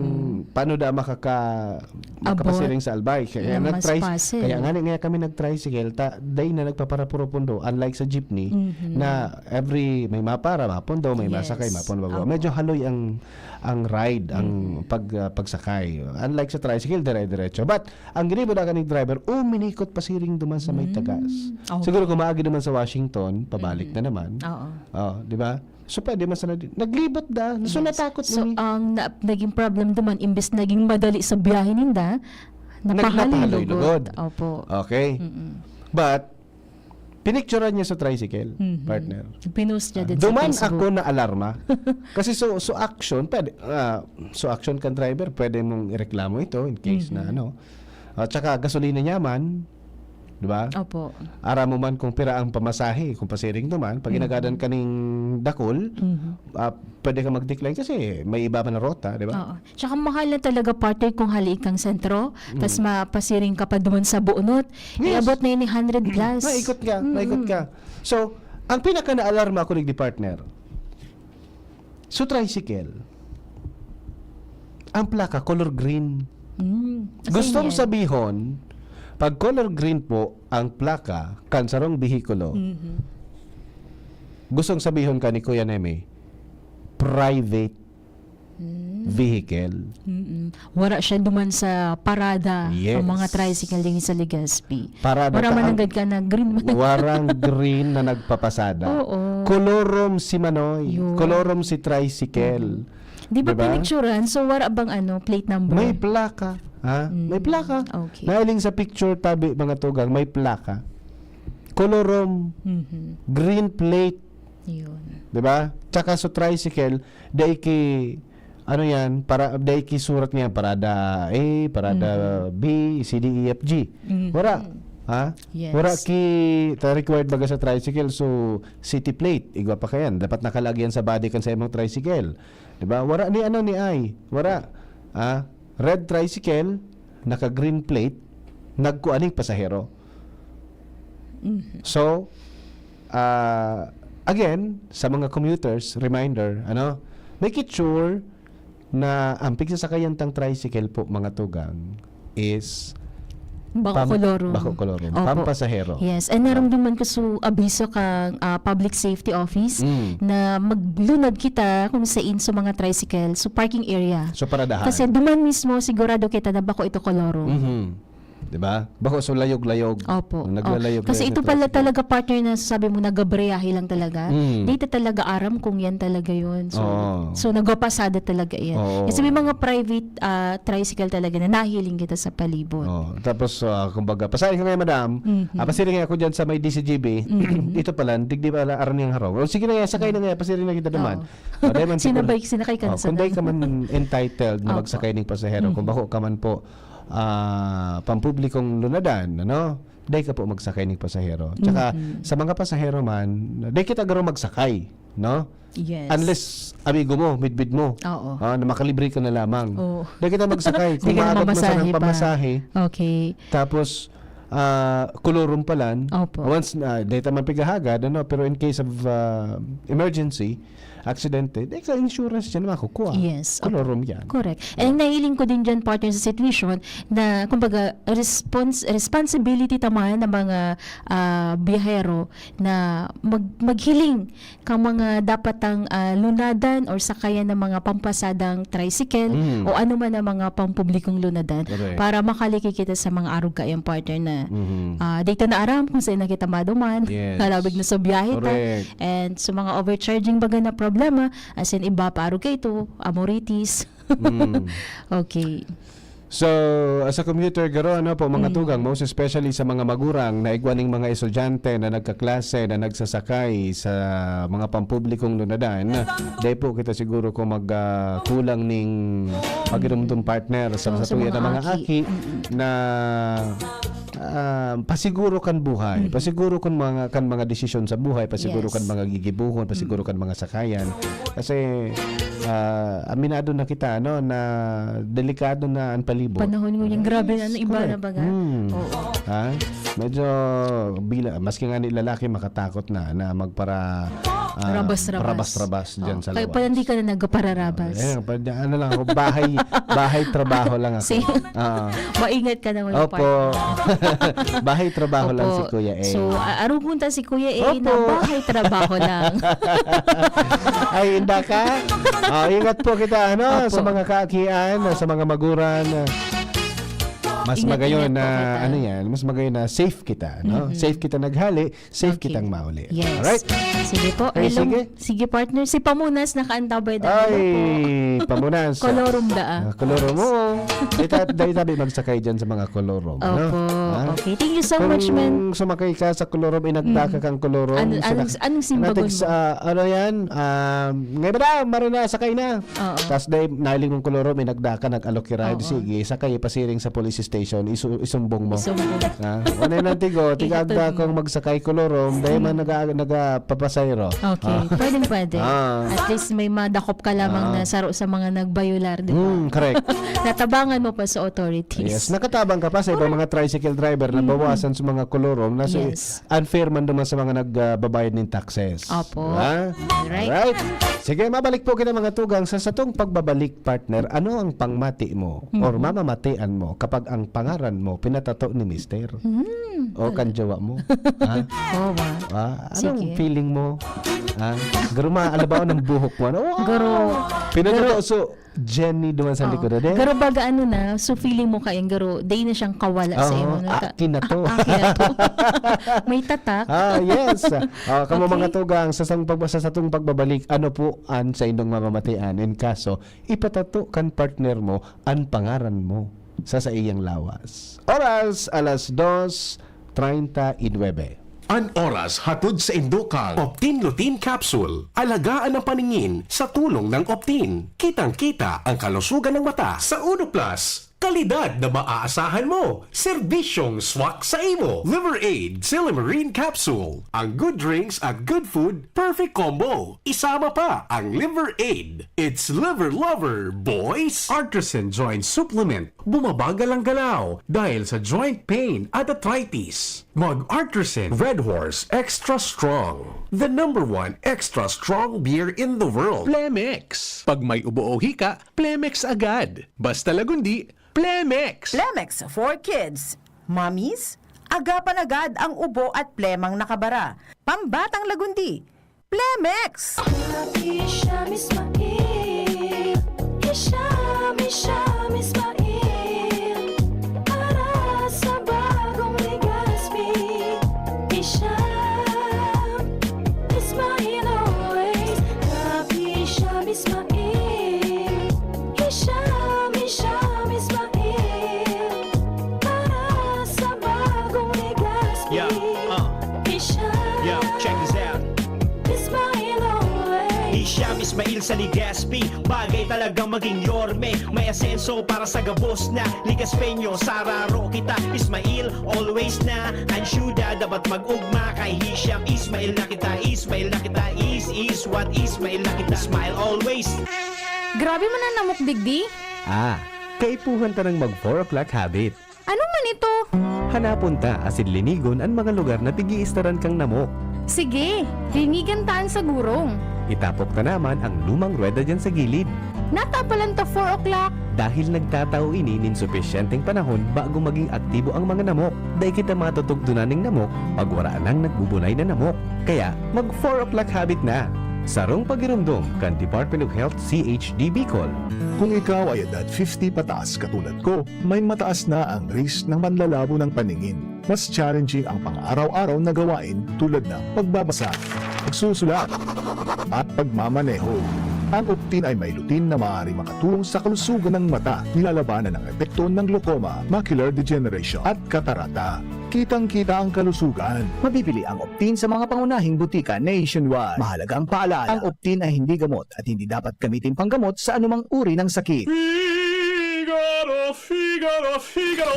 paano da makaka makapasiring sa Albay. Kaya Ng nag-try, Maspasil. Kaya nga ni nga kami nag-tricycle, ta day na nagpaparapurupundo, unlike sa jeepney Mhm. na every may mapara, mapundo, may Yes. masakay, mapundo. Opo. Medyo haloy ang ang ride, ang pag ah, pagsakay. Unlike sa tricycle, dire-diretso. But ang ginibo na kaning driver, uminikot pasiring duman sa may tagas. Okay. Siguro kung maagi naman sa Washington, pabalik na naman. Oo. Oh, di ba? So pwede man sana din. Naglibot da. So Yes. natakot So, ini. ang na, naging problem naman, imbes naging madali sa biyahe ninda, napahaloy Nagpapahaloy lugod. lugod. Opo. Okay. Mm-mm. But pinicturean niya sa tricycle, Mhm. partner. Pinost niya din Duman sa Facebook. Ako na alarma. Kasi so so action, pwede, ah, so action kan driver, pwede mong ireklamo ito in case na Mhm. ano. At saka gasolina niya man, di ba? Opo. Ara mo man kung pira ang pamasahe, kung pasiring duman, pag Mhm. inagadan ka ning dakul, Mhm. ah, pwede ka mag-decline kasi may iba pa na rota, di ba? Oo. Tsaka mahal na talaga, partner, kung hali kang sentro, tas mapasiring ka pa duman sa bunot, Yes. iabot na yun ni hundred plus. Maikot ka, maikot ka. So, ang pinaka-naalarma ko, digdi, partner, so tricycle, ang plaka, color green. Mm. Kasi Gustong yan. Sabihon, pag color green po ang plaka kan sarong behikulo, Mhm. gustong sabihon ka ni Kuya Neme, private Mm. vehicle. Mm-mm. Wara siya duman sa parada Yes. ang mga tricycle din sa Legazpi. Parada Wara ta man ang- nanggad ka na green man. Warang green na nagpapasada. Oo. Kolorom si Manoy. Yun. Kolorom si tricycle. Di ba Diba? pinicturan? So, wara bang ano, plate number? May plaka. Ha? Mm, May plaka. okay. Nahiling sa picture tabi, mga tugang, may plaka. Kolorom, Mhm. green plate, Yun. 'di ba? Tsaka sa tricycle, dai ki ano yan, para dai ki surat niya, parada A, parada Mhm. B, C, D, E, F, G. Mhm. Wala. Ha? Yes. Wala ki ta required baga sa tricycle, so city plate, igwa pa kayan. Dapat nakalagyan sa body kan sa imong tricycle. 'Di ba? Wala ni ano ni ay. Wala. Ah, red tricycle, naka green plate, nagkuaning pasahero. Mhm. So, ah, again, sa mga commuters, reminder, ano, make it sure na ang pigsasakayan tang tricycle po, mga tugang, is Bako pam- kolorum. Bako kolorum. Opo. Pampasahero. Yes. And naramdaman ko sa abiso kang ah, Public Safety Office Mm. na maglunad kita kung sain sa mga tricycle, sa parking area. So, paradahan. Kasi duman mismo, sigurado kita na bako ito kolorum. Mhm. 'Di ba? Bako so layog-layog. Opo. Naglalayog Oh. Kasi ito pala talaga, partner, na sasabi mo, nagabriyahe lang talaga. Mm. Di ta talaga aram kung yan talaga yun. So, Oo. so nagpapasada talaga yan. Oo. Kasi may mga private ah, tricycle talaga na nahiling kita sa palibot. Oh, tapos ah, kumbaga, pasaya ka ngayon, madam. Mhm. Ah, pasiring ako dyan sa may D C G B. Mhm. Ito pala, digdi pala, aram niyang harong. O, sige na nga, sakay na nga, pasiring na kita naman. Oo. O, dahil man Sinabay, siguro- sinakay ka na Oh, kung sa dahil ka man entitled na Opo. magsakay ng pasahero, kung Mhm. bako ka man po, ah, pampublikong lunadan, ano? Dahil ka po magsakay ng pasahero. Tsaka, Mhm. sa mga pasahero man, dahil kita garo magsakay, no? Yes. Unless, amigo mo, midbid mo, Oo. ah, na makalibre ka na lamang. Oo. Dahil kita magsakay, Di kung ka na maagot mo mamasahe sanang pa. pamasahe, Okay. tapos, ah, kolorum pa lang. Opo. Once, ah, dahil taman pighahagad, ano, pero in case of ah, emergency, aksidente, dahil ka insurance dyan makukuha. Yes, opo. Kolorum yan. Correct. And nahiling ko din dyan, partner, sa situation na, kumbaga, respons- responsibility taman ng mga ah, biyahero na mag- maghiling kang mga dapat tang ah, lunadan or sakayan ng mga pampasadang tricycle Mm. o ano man ang mga pampublikong lunadan Correct. para makaliki kita sa mga arog kayang, partner, na Mhm. ah, di ta na aram kung saan na kita maduman. Yes. Halawig na sa biyahe ta. Correct. And sa mga overcharging baga na problema, as in iba pa arog kaito, amoritis. Mm. Okay. So, as a commuter, garo, ano po, mga Mm. tugang, most especially sa mga magurang na igwa ning mga estudyante na nagkaklase, na nagsasakay sa mga pampublikong lunadan, dahil po kita siguro kung mag, ah, kulang ning pagirumdum, partner, sa Oo, sa satuya mga ng mga aki. aki Mm-mm. na ah, pasiguro kan buhay, Mm. pasiguro kan mga, kan mga desisyon sa buhay, pasiguro Yes. kan mga gigibohon, pasiguro Mm. kan mga sakayan. Kasi, ah, aminado na kita, ano, na delikado na ang palibot. Panahon ngunyan, grabe na, Yes, ano, iba na correct. baga. Hmm. Oo. Ha? Medyo bila-, maski nga ni lalaki makatakot na, na magpara-, ah, Rabas-rabas. rabas-rabas dyan Oh, sa kaya labas. pala hindi ka na nagpararabas. Eh, pa-, ano lang ako, bahay, bahay trabaho lang ako. Same. Oo. Maingat ka na ngayon, Opo. partner. Bahay trabaho lang Opo. si Kuya A. So, a-, arugon ta si Kuya A na Opo. bahay trabaho lang. Ay, inda ka? Ah, ingat po kita, ano, Opo. sa mga kaakian, sa mga maguran. Mas Ingat, magayon ingat na, po kita. ano yan, mas magayon na safe kita, no? Mm-mm. Safe kita naghali, safe Okay. kitang mauli. Yes. Alright? Sige po. Okay, Hello. sige. Sige, partner. Si Pamunas nakaantabay dahil Ay, po. Pamunas. Kolorum daa. Ah, kolorum. Oo. Dahil ta-, dahil tabi magsakay dyan sa mga kolorum, no? Opo. Ha? Okay. Thank you so Kung much, man. sumakay ka sa kolorum, inagda Mm. ka kang kolorum, Ano, sina-, anong, anong simbagon natext, mo? ah, ano yan? Um, ngayon ba na? Marina, sakay na. Oo. Tas dahil nailing mong kolorum, inagda ka, nag-alok ki ride, Oo. sige, sakay, pasiring sa police station, isu-, isumbong mo. Isumbong. Ha? Wala nang tigo, tiga-agda Ihatod mo. kang magsakay kolorum, dahil man Mm. naga-, nagapapasahero. Okay, Ah. pwedeng pwede. Ah. At least may madakop ka lamang Ah. na saro sa mga nagbayular, di ba? Hmm, correct. Natabangan mo pa sa authorities. Yes, nakatabang ka pa sa ibang Correct. mga tricycle driver na Mm. bawasan sa mga kolorum na si Yes. unfair man duman sa mga nag, ah, babayad nin taxes. Opo. Diba? Alright. Alright. Sige, mabalik po kita, mga tugang, sa satong pagbabalik, partner. Ano ang pangmati mo Mhm. or mamamatian mo kapag ang pangaran mo pinatato ni mister? Hmm, O wala. kan jowa mo? Ha? Oo, ba? Ah, anong Sige. feeling mo? Ha? Garo, maalabaw ng buhok mo. Ano? Wow! Garo, Pinatato garo, so, Jenny duman sa Oo. likod, ade? Garo baga ano na, so feeling mo kayang garo, day na siyang kawala sa Oo, imo, no? Ta-, akin na to. a-, akin na to. May tatak. Ah, yes. Ah, kamo Okay. mga tugang, sa sang pagba-, sa satong pagbabalik, ano po an saindong mamamatian in kaso ipatato kan partner mo an pangaran mo sa saiyang lawas? Oras, alas dos treinta y nueve. An oras hatod saindo kan Optin Lutein Capsule. Alagaan ang paningin sa tulong ng Optin. Kitang-kita ang kalusugan ng mata. Sa Uno Plus, kalidad na maaasahan mo. Serbisyong swak sa imo. Liver Aid, Silymarin Capsule. Ang good drinks at good food, perfect combo. Isama pa ang Liver Aid. It's Liver Lover, boys! Artisan Joint Supplement. Bumabagal ang galaw dahil sa joint pain at arthritis. Mag Artisan Red Horse Extra Strong. The number one extra strong beer in the world. Plemex. Pag may ubo o hika, Plemex agad. Basta Lagundi, Plemex. Plemex for kids, mommies, agapan agad ang ubo at plemang nakabara. Pambatang Lagundi, Plemex! Hisham Ismail, Hisham, Hisham Ismail, para sa bagong Legazpi. Hisham Ismail always, Hisham Ismail, Hisham, Hisham Ismail, para sa bagong Legazpi. Yeah, uh. Hisham. Yo, check this out. Ismail always. Hisham Ismail sa Legazpi, bagay talagang maging yorme. May asenso para sa gabos na Legazpeño, sararo kita. Ismail, always na. Ang syuda dapat mag-ugma kay Hisham. Ismail na kita, Ismail na kita. Is, is what, Ismail na kita. Smile always. Grabe man ang namok digdi. Ah, kaipuhan ta nang mag four o'clock habit. Ano man ito? Hanapon ta asin linigon an mga lugar na pig-iistaran kang namok. Sige, linigan ta an sagurong. Itapok ta naman ang lumang ruweda diyan sa gilid. Natapalan ta four o'clock. Dahil nagtatao ini nin supisyenteng panahon bago maging aktibo ang mga namok. Dai kita matutugdonan nin namok pag wara nang nagbubunay na namok. Kaya, mag four o'clock habit na! Sarong pagiromdom kan Department of Health C H D Bicol. Kung ikaw ay edad fifty pataas katulad ko, may mataas na ang risk ng panlalabo ng paningin. Mas challenging ang pang-araw-araw na gawain tulad ng pagbabasa, pagsusulat, at pagmamaneho. Ang Optin ay may lutein na maaaring makatulong sa kalusugan ng mata, nilalabanan ang epekto ng glaucoma, macular degeneration, at katarata. Kitang-kita ang kalusugan. Mabibili ang Optin sa mga pangunahing butika nationwide. Mahalaga ang paalala. Ang Optin ay hindi gamot at hindi dapat gamitin panggamot sa anumang uri ng sakit. Figaro,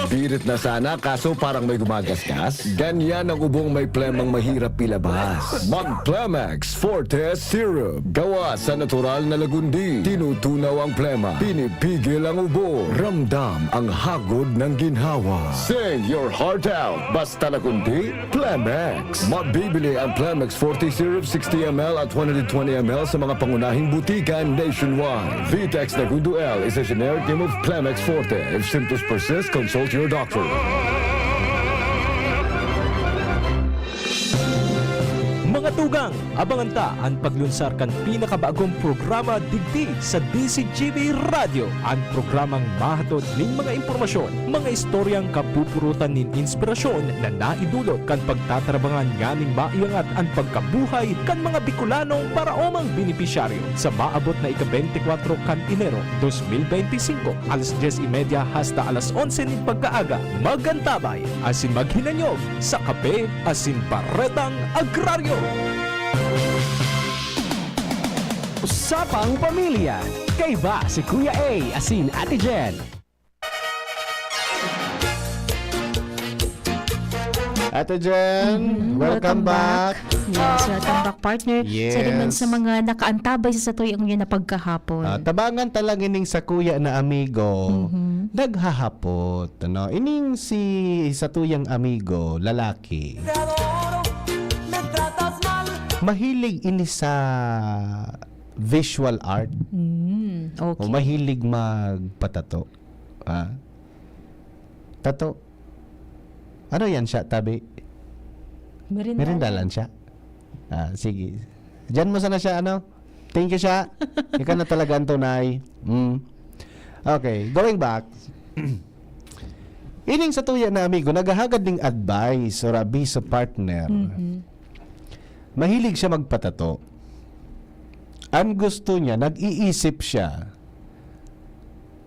Birit na sana, kaso parang may gumagasgas. Ganyan ang ubong may plemang mahirap ilabas. Mag Plemex Forte Syrup. Gawa sa natural na lagundi. Tinutunaw ang plema. Pinipigil ang ubo. Ramdam ang hagod ng ginhawa. Sing your heart out. Basta lagundi, Plemex. Mabibili ang Plemex Forte Syrup sixty M L at one hundred twenty M L sa mga pangunahing butika nationwide. Vitex Nagundo L is a generic name of Plemex Forte. If symptoms persist, consult your doctor. Mga tugang, abangan ta an paglunsar kan pinakabagong programa digdi sa D Z G B Radyo, an programang mahatod nin mga impormasyon, mga istoryang kapupurutan nin inspirasyon na naidulot kan pagtatarabangan nganing maiangat an pagkabuhay kan mga Bicolanong paraomang benepisyaryo. Sa maabot na ika-beintikwatro kan Enero, dos mil beintisinko, alas dyes y media hasta alas onse nin pagkaaga, mag-antabay asin maghinanyog sa Kape asin Baretang Agraryo. Usapang Pamilya. Kaiba si Kuya A asin Ate Jen. Ate Jen, Mhm, welcome welcome back. back. Yes, Ah. welcome back, partner. Yes. Sa rin man sa mga nakaantabay sa satuyang yan na pagkahapon. Ah, tabangan ta lang ining sakuya na amigo. Mhm. Naghahapot, ano? Ining si satuyang amigo, lalaki. Mahilig ini sa visual art. Mm, okay. O mahilig magpatato. Ah. Tato. Ano yan siya, tabi? Merindalan. Merindalan siya? Ah, sige. Diyan mo sana siya, ano? Thank you siya. Ikaw na talaga ang tunay. Mm. Okay, going back. Ining satuya na amigo, naghahagad ning advice or abiso, partner. Mhm. Mahilig siya magpatato. Ang gusto niya, nag-iisip siya,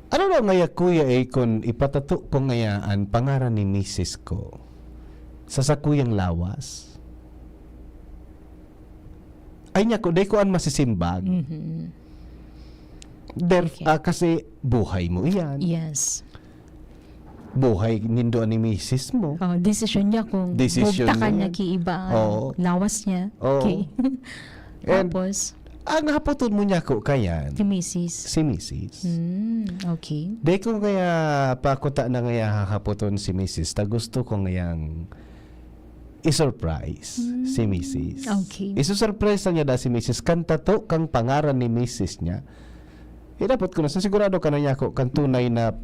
"Ano daw ngaya, kuya, eh, kun ipatato ko ngaya an pangaran ni misis ko sa sakuyang lawas?" Ay, niya ko, dai ko an masisimbag. Mhm. Derf-, Okay. ah, kasi buhay mo iyan. Yes. Buhay nindo ni misis mo. Oh, desisyon niya kung Desisyon bugtakan niya niya yan. Ki iba ang Oo. lawas niya. Oo. Okay. And Tapos? ang hapoton mo niya ko kayan, Si misis. si misis. Hmm, okay. Di ko kaya pakuta na ngaya hahapoton si misis, ta gusto ko ngayang i-surprise Hmm, si misis. okay. Isusurpresa niya da si misis, kan tato kang pangaran ni misis niya. Hinapot ko na, "So, sigurado ka na niya ko, kan tunay na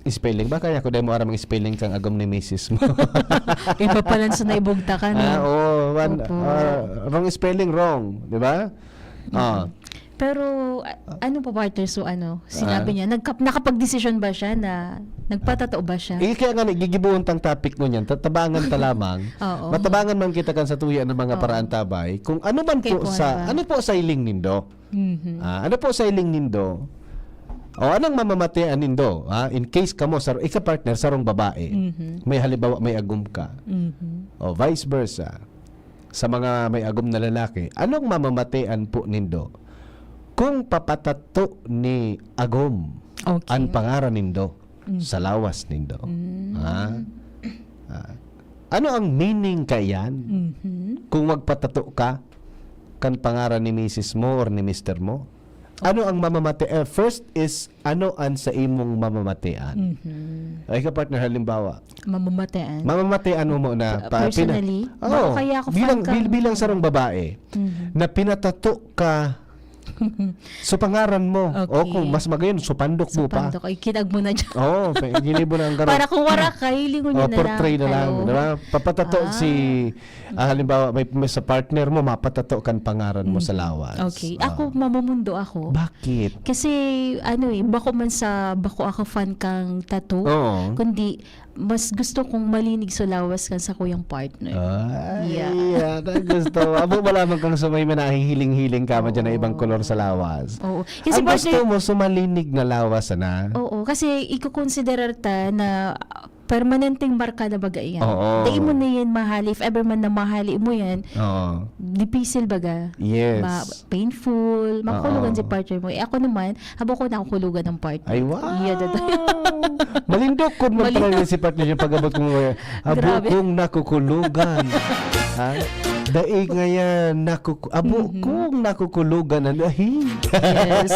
spelling?" Baka niya ko, dahil mo aram ang spelling kang agom ni misis mo. Iba pala sa naibugtakan, Ah, no? oo, man, Opo. ah, wrong spelling, wrong. Di ba? Ah. Mm. Pero, a-, ano po, partner? So, ano, sinabi Ah. niya, nagkap-, nakapag-desisyon ba siya na nagpatato ba siya? Eh, kaya nga, gigibuhon tang topic mo niyan, tatabangan ta lamang. Oo. Matabangan man kita kan sa tuya ng mga Oo. paraantabay. Kung ano man Kay po kuwan sa, ba? ano po sa hiling nindo? Mhm. Ah, ano po sa hiling nindo? O anong mamamatean nindo? Ah, in case kamo, sa, ika partner, sarong babae. Mhm. May halimbawa, may agom ka. Mhm. O vice versa. Sa mga may agom na lalaki, anong mamamatean po nindo kung papatato ni agom Okay. an pangaran nindo Mm. sa lawas nindo? Mm. Ha? Ah. Ano ang meaning kayan Mhm. kung magpatato ka kan pangaran ni misis mo or ni mister mo? Ano ang mamamate-, eh, first is, ano an sa imong mamamatean? Mhm. Ay, ka partner, halimbawa. Mamamatean? Mamamatean mo muna. Pa-, pina-, Personally? Oo. Baka kaya ako bilang, fan kang bil-, bilang sarong babae Mhm. na pinatato ka, so pangaran mo. Okay. O kung mas magayon, so pandok mo pa. So pandok. Ay, kinag mo na dyan. Oo, pe-, ginibo na ang garo. Para kung wara ka, hilingon niya Oh, na lang. portray na lang, Hello. di ba? Papatato Ah. si Ah, halimbawa, may, may sa partner mo, mapatato kan pangaran mo sa Mm. lawas. Okay. Ah. Ako, mamumundo ako. Bakit? Kasi, ano eh, bako man sa, bako ako fan kang tattoo, Oo. kundi mas gusto kong malinig sa lawas kan sakuyang partner. Ay, Yeah. yan ang gusto mo. Abo, wala man kang sumay man nahihiling-hiling ka man dyan na ibang Oo. kolor sa lawas. Oo. Kasi Ang gusto partner mo, sumalinig na lawas, ana? Oo. Kasi ikukonsiderar ta na permanenteng marka na baga iyan. Oo. Dai mo na yan mahali. If ever man na mahali mo yan, Oo. dipisil baga. Yes. Ma-, painful. Makulogan Oo. si partner mo. Eh, ako naman, habo ko nakukulogan ng partner. Ay, wow! Iya, dada. Malindog ko man Mali- pala si partner niya pag-abot ko ngayon. Habo Grabe. kong nakukulogan. Ha? Dai ngayon nakuku-, abo Mhm. kong nakukulogan. Ano? Ahi. Yes.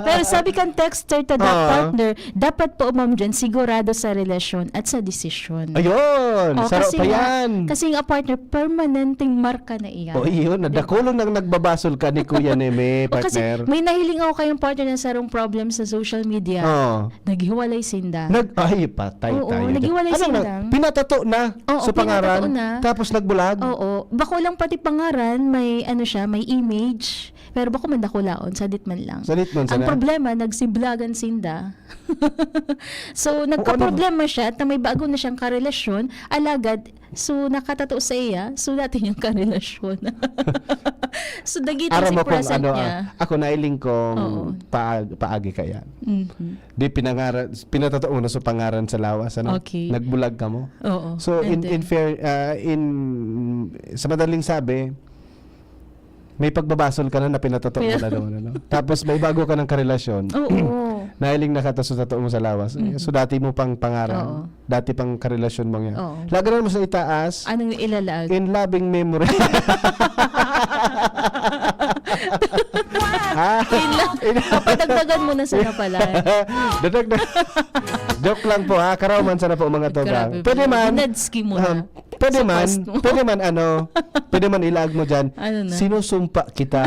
Pero sabi kan texter, tada Ah. partner, dapat po, ma'am, dyan, sigurado sa relasyon at sa desisyon. Ayun, Oh, saro kasi pa nga, yan. kasi nga, partner, permanenteng marka na iyan. Oh, iyon, Di ba? nadakulon nang nagbabasol ka ni Kuya Neme, O, kasi partner. may nahiling ako kayong partner na sarong problem sa social media. Oo. Naghiwalay sinda. Nag-, ay, patay Oo, tayo dyan. naghiwalay Ano na, sinda. pinatato na Oo, sa pangaran, pinatato na. tapos nagbulag? Oo. Bako lang pati pangaran, may ano siya, may image. Pero bako man dakulaon, sadit man lang. Sadit man Ang sana. problema, nagsiblagan sinda. So, Oo, ano? nagkaproblema siya ta may bago na siyang karelasyon, alagad, so, nakatato sa iya, so, dati niyang karelasyon. So, dagiti Aram si mo kung present ano, niya. ah, ako nailing kong Oo. paag-, paagi kaya. Mhm. Di pinangara-, pinatato mo na sa pangaran sa lawas, ano? Okay. Nagbulag ka mo. Oo. So, And in, then? in fair, ah, in, sa madaling sabi, may pagbabasol ka na, na pinatato mo na Pina- doon, ano? Tapos may bago ka ng karelasyon. Oo. Nahiling na ka, tas tato mo sa lawas. Mhm. So, dati mo pang pangaran, Oo. dati pang karelasyon mo yan. Oo. Lagaran mo sa itaas, Anong ilalag? in loving memory. Ah, Yun lang. in- Papadagdagan mo na sana pala. Dadagdag. Joke lang po, ha? Karaw man sana po, mga tugang. Grabe Pwede pala. man. Dinadski mo na. Um, Pwede Sa man, past mo. pwede man ano, pwede man ilaag mo dyan, Ano na? "Sinusumpa kita."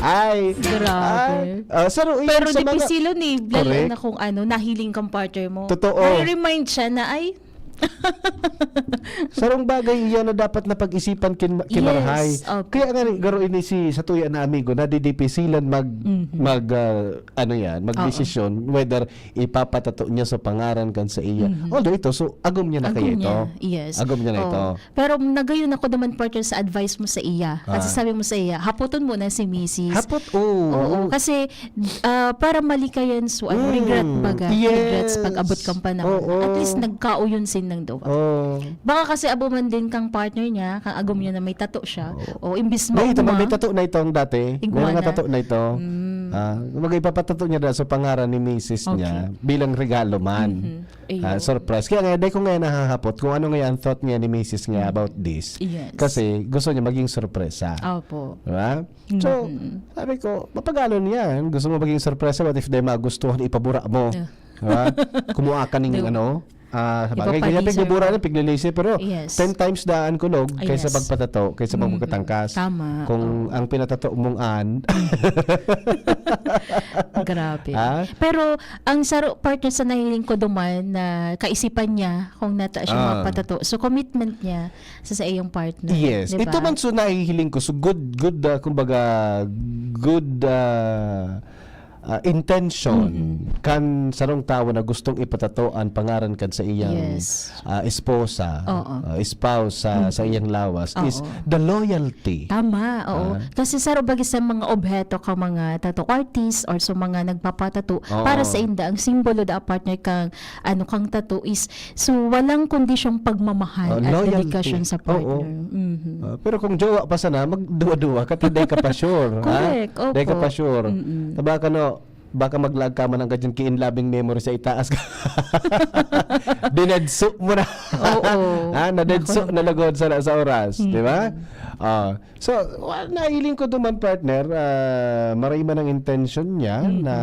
Ay, Grabe. ay, ah, saro, Pero sa mga dipisilon eh, lalo Correct. na kung ano, nahiling kang partner mo. Totoo. May remind siya na, ay, Sarong bagay iyan na dapat na pag-isipan kin-, Yes, kinarahay. opo. Kaya nga ni, garo ini si, sa tuya na amigo, nadidipisilan mag, Mhm. mag, ah, ano yan, Oo. magdesisyon whether ipapatato niya sa pangaran kan sa iya. Mhm. Although ito, so, agom niya na Agom kaya ito. niya, yes. Agom niya na Oo. ito. Pero nagayon ako naman, partner, sa advice mo sa iya. Kasi Ah. sabi mo sa iya, hapoton mo na si misis. Hapot, oo. Oo, kasi, ah, para malikayan, so, ano, Mm, regret baga. yes. Regrets pag abot kang panahon. Oo. At least, nagkauyon sin nang duwa. Oo. Baka kasi abo man din kang partner niya, kang agom niya na may tato siya. Oo. O, imbis May ito, maugma, may tato na itong dati. May igwa mga na. tato na ito. Mm. Ah, kumbaga, ipapatato niya na sa pangaran ni misis niya Okay. bilang regalo man. Mhm. Ah, Ayun. surprise. Kaya nga, dahil ko ngayon nahahapot kung ano ngayon ang thought niya ni misis niya Mm. about this. Yes. Kasi gusto niya maging sorpresa. Opo. Diba? So, Mhm. sabi ko, "Mapagano niya? Gusto mo maging sorpresa? What if di magustuhan, ipabura mo?" Yeah. Diba? Kumuha ka ning Di- ano, ah, sa bagay, ganyan, Ipapalisan pigbubura mo. na, piglilisi, pero Yes. ten times daan kulog kaysa Yes. pagpatato, kaysa Mhm. magpatangkas. Tama. Kung Oo. ang pinatato mong an, Grabe. Ha? Pero ang saro, partner, sa nahiling ko duman na kaisipan niya kung nata siya Ah. mapatato. So, commitment niya sa, sa iyong partner. Yes. Di ba? Ito man so nahihiling ko. So, good, good, ah, kumbaga, good, ah, ah, intention Mm-mm. kan sarong tawo na gustong ipatato ang pangaran kan sa iyang Yes. ah, esposa, Oo. ah, spouse sa, sa Mm. iyang lawas is Oo. the loyalty. Tama, oo. Ah. Kasi saro bagi sa mga obheto ka mga tattoo artist or sa mga nagpapatato, Oo. para sa inda, ang simbolo da partner kang, ano, kang tattoo is, so, walang kondisyong pagmamahal Oh, at loyalty. dedikasyon sa Oo. partner. Mhm. Ah, pero kung jowa pa sana, magduwa-duwa ka, ta dai ka pa sure, ha? Correct, Dai ka opo. pa sure. Mm-mm. Taba ka, no? Baka maglaag ka man ang gadyan ki in loving memory sa itaas ka. Dinedso mo na. Oo. Ha? Nadedso Nako. na lugod sa, sa oras, Mm. di ba? Ah, so, wa-, nahiling ko duman, partner, ah, maray man ang intention niya Mm. na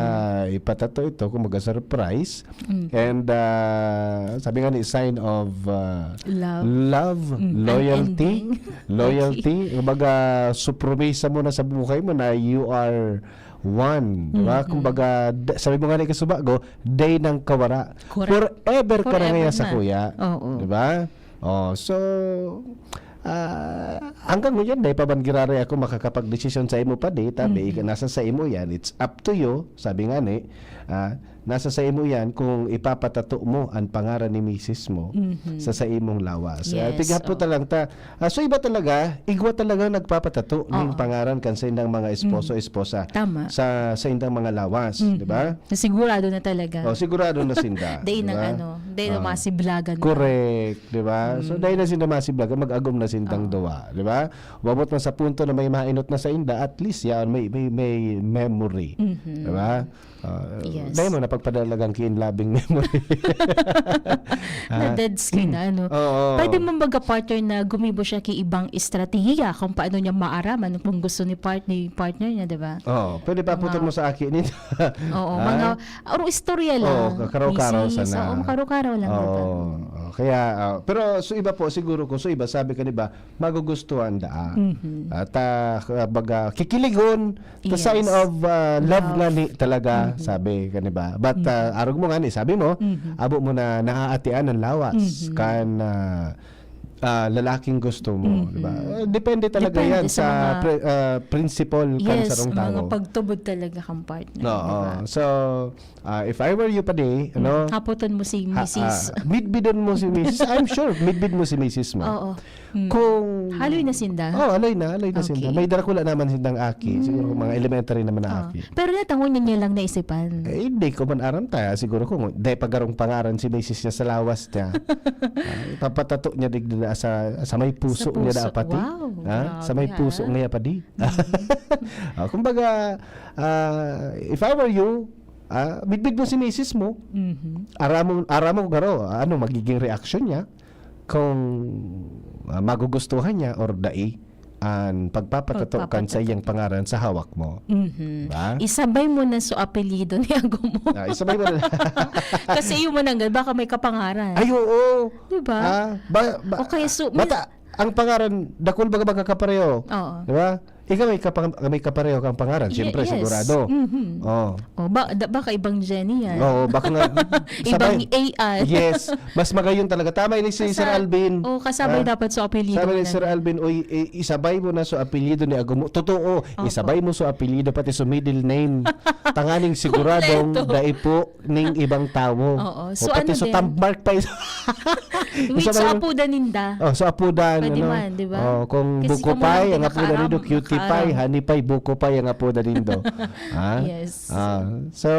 ipatato ito, kumbaga surprise. Mm. And, ah, sabi nga ni, sign of, ah, Love. love, Mm. loyalty. Unending. Loyalty. Okay. Kumbaga, supromesa mo na sa buhay mo na you are one, di ba? Mm-mm. Kumbaga, d-, sabi mo nga na ikasubago, day ng kawara. Correct. Forever ka na Forever ngaya sa na. kuya. Oo. Di ba? Oh, so, ah, hanggang ngayon, dai pa man giraray ako makakapagdesisyon sa imo pa, di, tabi, Mm-mm. nasa sa imo yan, it's up to you, sabi nga ni, Ah, nasa sa imo yan kung ipapatato mo an pangaran ni misis mo Mhm. sa, sa imong lawas. Ah, Yes, tighapot oh. ta lang ta. Ah, so iba talaga, igwa talaga nagpapatato ning Oo. pangaran kan sa indang mga esposo, Mm. esposa Tama. sa, sa indang mga lawas, Mhm. di ba? Na sigurado na talaga. Oh, sigurado na sinda, Dai di nang ba? ano, dai na Ah. masiblagan na. Correct, di ba? So, Mhm. dai na sinda masiblagan, mag-agom na sindang Oo. duwa, di ba? Umabot na sa punto na may mainot na sa inda, at least yan, may, may, may memory. Mhm. Di ba? Ah, Yes. dai mo na pagpadalagang kiin labing memory. Ah. Na-dead skin na, ano. Oo. Pwede mo baga, partner, na gumibo siya ki ibang estratehiya kung paano niya maaraman kung gusto ni part-, ni partner niya, di ba? Oo, pwede pa Mga aputon mo sa aki nito. Oo, Ah? mga, aro istorya Oo, lang. kakaraw-karaw Misis, sana. oo, makaraw-karaw lang, di ba? Oo, oo. Kaya, ah, pero so iba po, siguro ko, so iba, sabi ka, di ba, magugustuhan daa. Mhm. At, ah, baga, kikiligon, the Yes. sign of, ah, love Love. nga ni talaga, Mhm. sabi ka, di ba? But, Mhm. ah, arog mo nga ni, sabi mo, Mhm. abo mo na naaatian ang lawas Mhm. kan, ah, ah, lalaking gusto mo, Mhm. di ba? Eh, depende talaga Depende yan sa sa mga pre-, ah, principle kan Yes, sarong mga tawo. pagtubod talaga kang partner, Oo. di ba? So, ah, if I were you, padi, Hmm. ano, Hapoton mo si ha-, misis. ah, bidbidon mo si misis. I'm sure, bidbid mo si misis mo. Oo. Hmm. Kung Haloy na sinda? Oh, haloy na, haloy na sinda. Okay. May darakula naman sindang aki. Siguro Hmm. mga elementary naman na Ah. aki. Pero natangwan niya lang naisipan. Eh, hindi ko man aram ta. Siguro kung dai pa garong pangaran si misis niya sa lawas niya. Ah, ipapatato niya digdi na sa, sa may puso Sa niya puso. dapat, eh. Wow, Ha? Sa may grabe, puso ha? niya, padi. Mhm. Ah, kumbaga, ah, if I were you, ah, bidbid mo si misis mo, Mhm. aram mo, aram mo garo, ano magiging reaksyon niya kung, ah, magugustuhan niya or dai an pagpapatato kan Pagpapatato. sa iyang pangaran sa hawak mo. Mhm. Diba? Isabay mo na so apelyido ni ago mo. Ah, isabay mo na. Kasi iyo man ang, baka may kapangaran. Ay, oo. Diba? Ah, ba, ba, O kaya so, may bata, ang pangaran, dakul baga magkakapareho. Oo. Diba? Ikaw may kapang-, may kapareho kang pangaran, Ye-, siyempre, yes. sigurado. Mhm. Oh. Oh, ba-, da-, baka ibang Jenny yan. Oo, baka nga, Ibang sabay. A I. Yes, mas magayon talaga. Tama ini si Sir Kasa-, Alvin. oh, kasabay Ah, dapat sa apelyido sabi ni mo Sir na. Alvin, "Uy, i-, isabay mo na sa apelyido ni ago mo." Totoo, Opo. isabay mo sa apelyido, pati sa middle name. Tanganing siguradong Kompleto. dai po ning ibang tawo. Oo. O So, pati ano sa din? thumb mark pa isa. Wait, Isabay sa mo apudan ninda? Oh, sa apudan, Pwede ano? man, di ba? Oh, kung Kasi Buko kung Pie, walang ang apudan pinakaaram, nindo, Cutie Pie, nakaaram. Honey Pie, Buko Pie ang apudan nindo. Ha? Yes. Ah, so,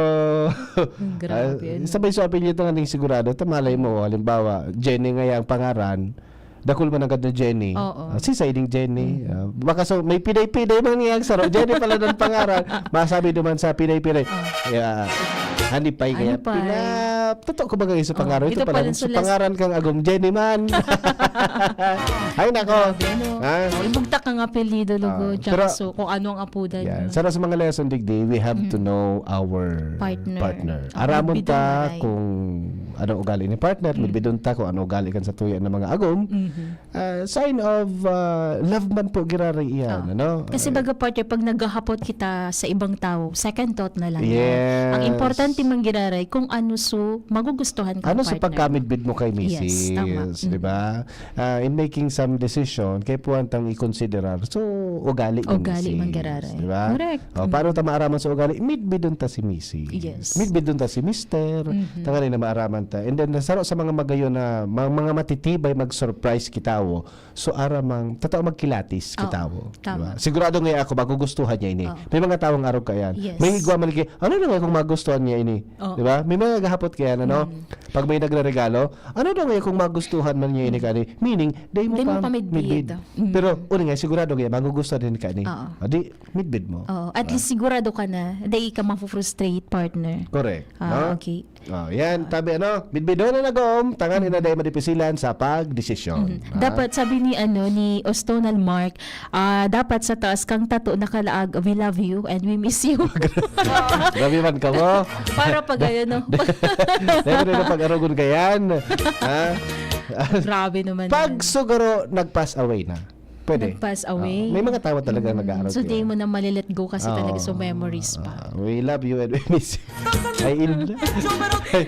Grabe, ah, ano? sabay sa apelyido nga ning sigurado, ta malay mo, halimbawa, Jenny nga yang pangaran, dakul man agad na Jenny. Oo. Ah, si Siding Jenny. Mm. Ah, baka so, may piday-piday man nga yang saro. Jenny pala ng pangaran. Masabi naman sa piday-piday. Oh. Yeah. Honey Pie kaya Honey Pie. pinap-, totoo ko ba kayo sa Oh, pangaran? Ito ito pala, pala sa sa last pangaran kang Agom Jenny man. Ay, nako. Grabe, no? Ha? Oh, ibugtak ang apelyido, lugo, Ah, tsaka pero so, kung ano ang apudan Yan. mo. Sana sa mga lesson, digdi, we have to Mm. know our Partner. partner. Ang Aramon bidbidon ta maray. kung ano ugali ni partner, Mm. bidbidon ta kung ano ugali kan sa tuya ng mga agom. Mhm. Ah, sign of, ah, love man po, giraray iyan, Oo. ano? Kasi Ah, baga, partner, pag naghahapot kita sa ibang tao, second thought na lang yan. Yes. Ang importante man, giraray, kung ano so magugustuhan kang Ano sa partner. pagkamidbid mo kay Yes, misis, tama. di Mm. ba? Ah, in making some decision, kay puwantang ikonsiderar. So, ugali ng Ugali man, misis, giraray. di ba? Correct. O, Mm. paano ta maaraman sa ugali? Midbidon ta si misis. Yes. Midbidon ta si mister. Mhm. Tanganing na maaraman ta. And then, saro sa mga magayon na, mga, mga matitibay mag-surprise kita, o. So, aramang, totoo magkilatis Oo, kita, o. tama. Di ba? Sigurado nga ako, magugustuhan niya ini. Oo. May mga tawong arog ka yan. Yes. May igwa man kay, "Ano na nga kung magustuhan niya ini?" Oo. Di ba? May mga gahapot kaya na, no? Mm. Pag may nagre-regalo, "Ano daw nga kung magustuhan man niya ini Mm. kani?" Meaning, dai mo Dai mo pa pa midbid. midbid. Mm. Pero, uni nga, sigurado kaya, magugustuhan din kani. Oo. O, di, midbid mo. Oo. At Ah. least, sigurado ka na, dai ka mafufrustrate, partner. Correct. Ah, No? okay. Oh, yan. Ah. Tabi, ano, midbidon na nagom, tangan Mm. ina dai madipisilan sa pagdesisyon. Mm. Ah. Dapat, sabi ni, ano, ni Ostonal Mark, Ah, dapat sa taas kang tato nakalaag, "We love you and we miss you." Grabe man ka mo. Para pag ano, no? Dahil na pag-arogon ka yan. Ha? Grabe naman Pag yan. Sugaro, nag-pass away na. Pwede. Nag-pass Oo. away. May mga tawa talaga Mm. nag-aarog So, di yan. mo na mali-let go kasi Oo. talaga. So, memories pa. Oo. We love you and we miss you. Ay, Inda.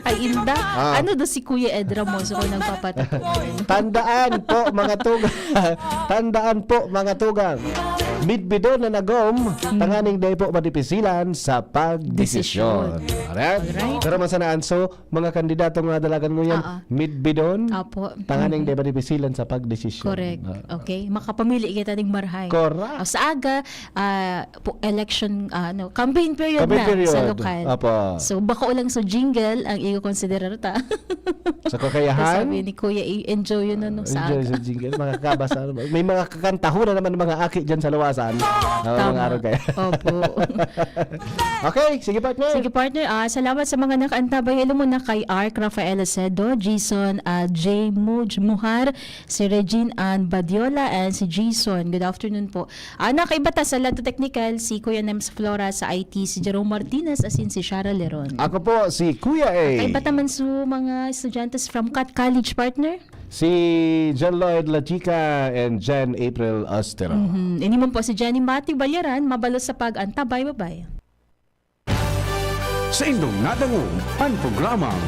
Ay, Inda. Ah. Ano daw si Kuya Ed Ramoso kung nagpapatato? Tandaan po, mga tugang. Tandaan po, mga tugang. Midbidon na nagom, tanganing dai po madipisilan sa pagdesisyon. Desisyon. Alright? Alright. Pero masanaan, so, mga kandidato nga dalagan mo yan, Oo. midbidon, Apo. tanganing dai madipisilan sa pagdesisyon. Correct. Ah. Okay. Makapamili kita ning marhay. Correct. O, sa aga, ah, po, election, ah, ano, campaign period Campaign na period. sa lokal. Apo. So, bako lang sa jingle ang i-consider ta. Sa kakayahan, Sabi ni Kuya, i-enjoy yun ano, sa enjoy aga. Sa jingle. Mga kakabas, ano ba? May mga kakantahon na naman ng mga aki dyan sa luwasan. Ah, Tama. mga araw kaya. Opo. Okay, sige partner. Sige partner, ah, salamat sa mga nakaantabay. Hello muna kay Ark Rafael Acedo, Jason, ah, J Muj Muhar, si Regine Ann Badiola, and si Jason. Good afternoon po. Ah, nakaiba ta sa Lado Technical, si Kuya Nems Flora, sa I T, si Jerome Martinez, asin si Shara Leron. Ako po si Kuya A. Kaiba ta man su mga estudyante from Cat College, partner. Si John Lloyd Lachica and Jen April Ostero. Mhm. Ini man po si Jenny Mati Balyaran, mabalos sa pag-antabay. Bye-bye. Sa indong nadangog, ang programang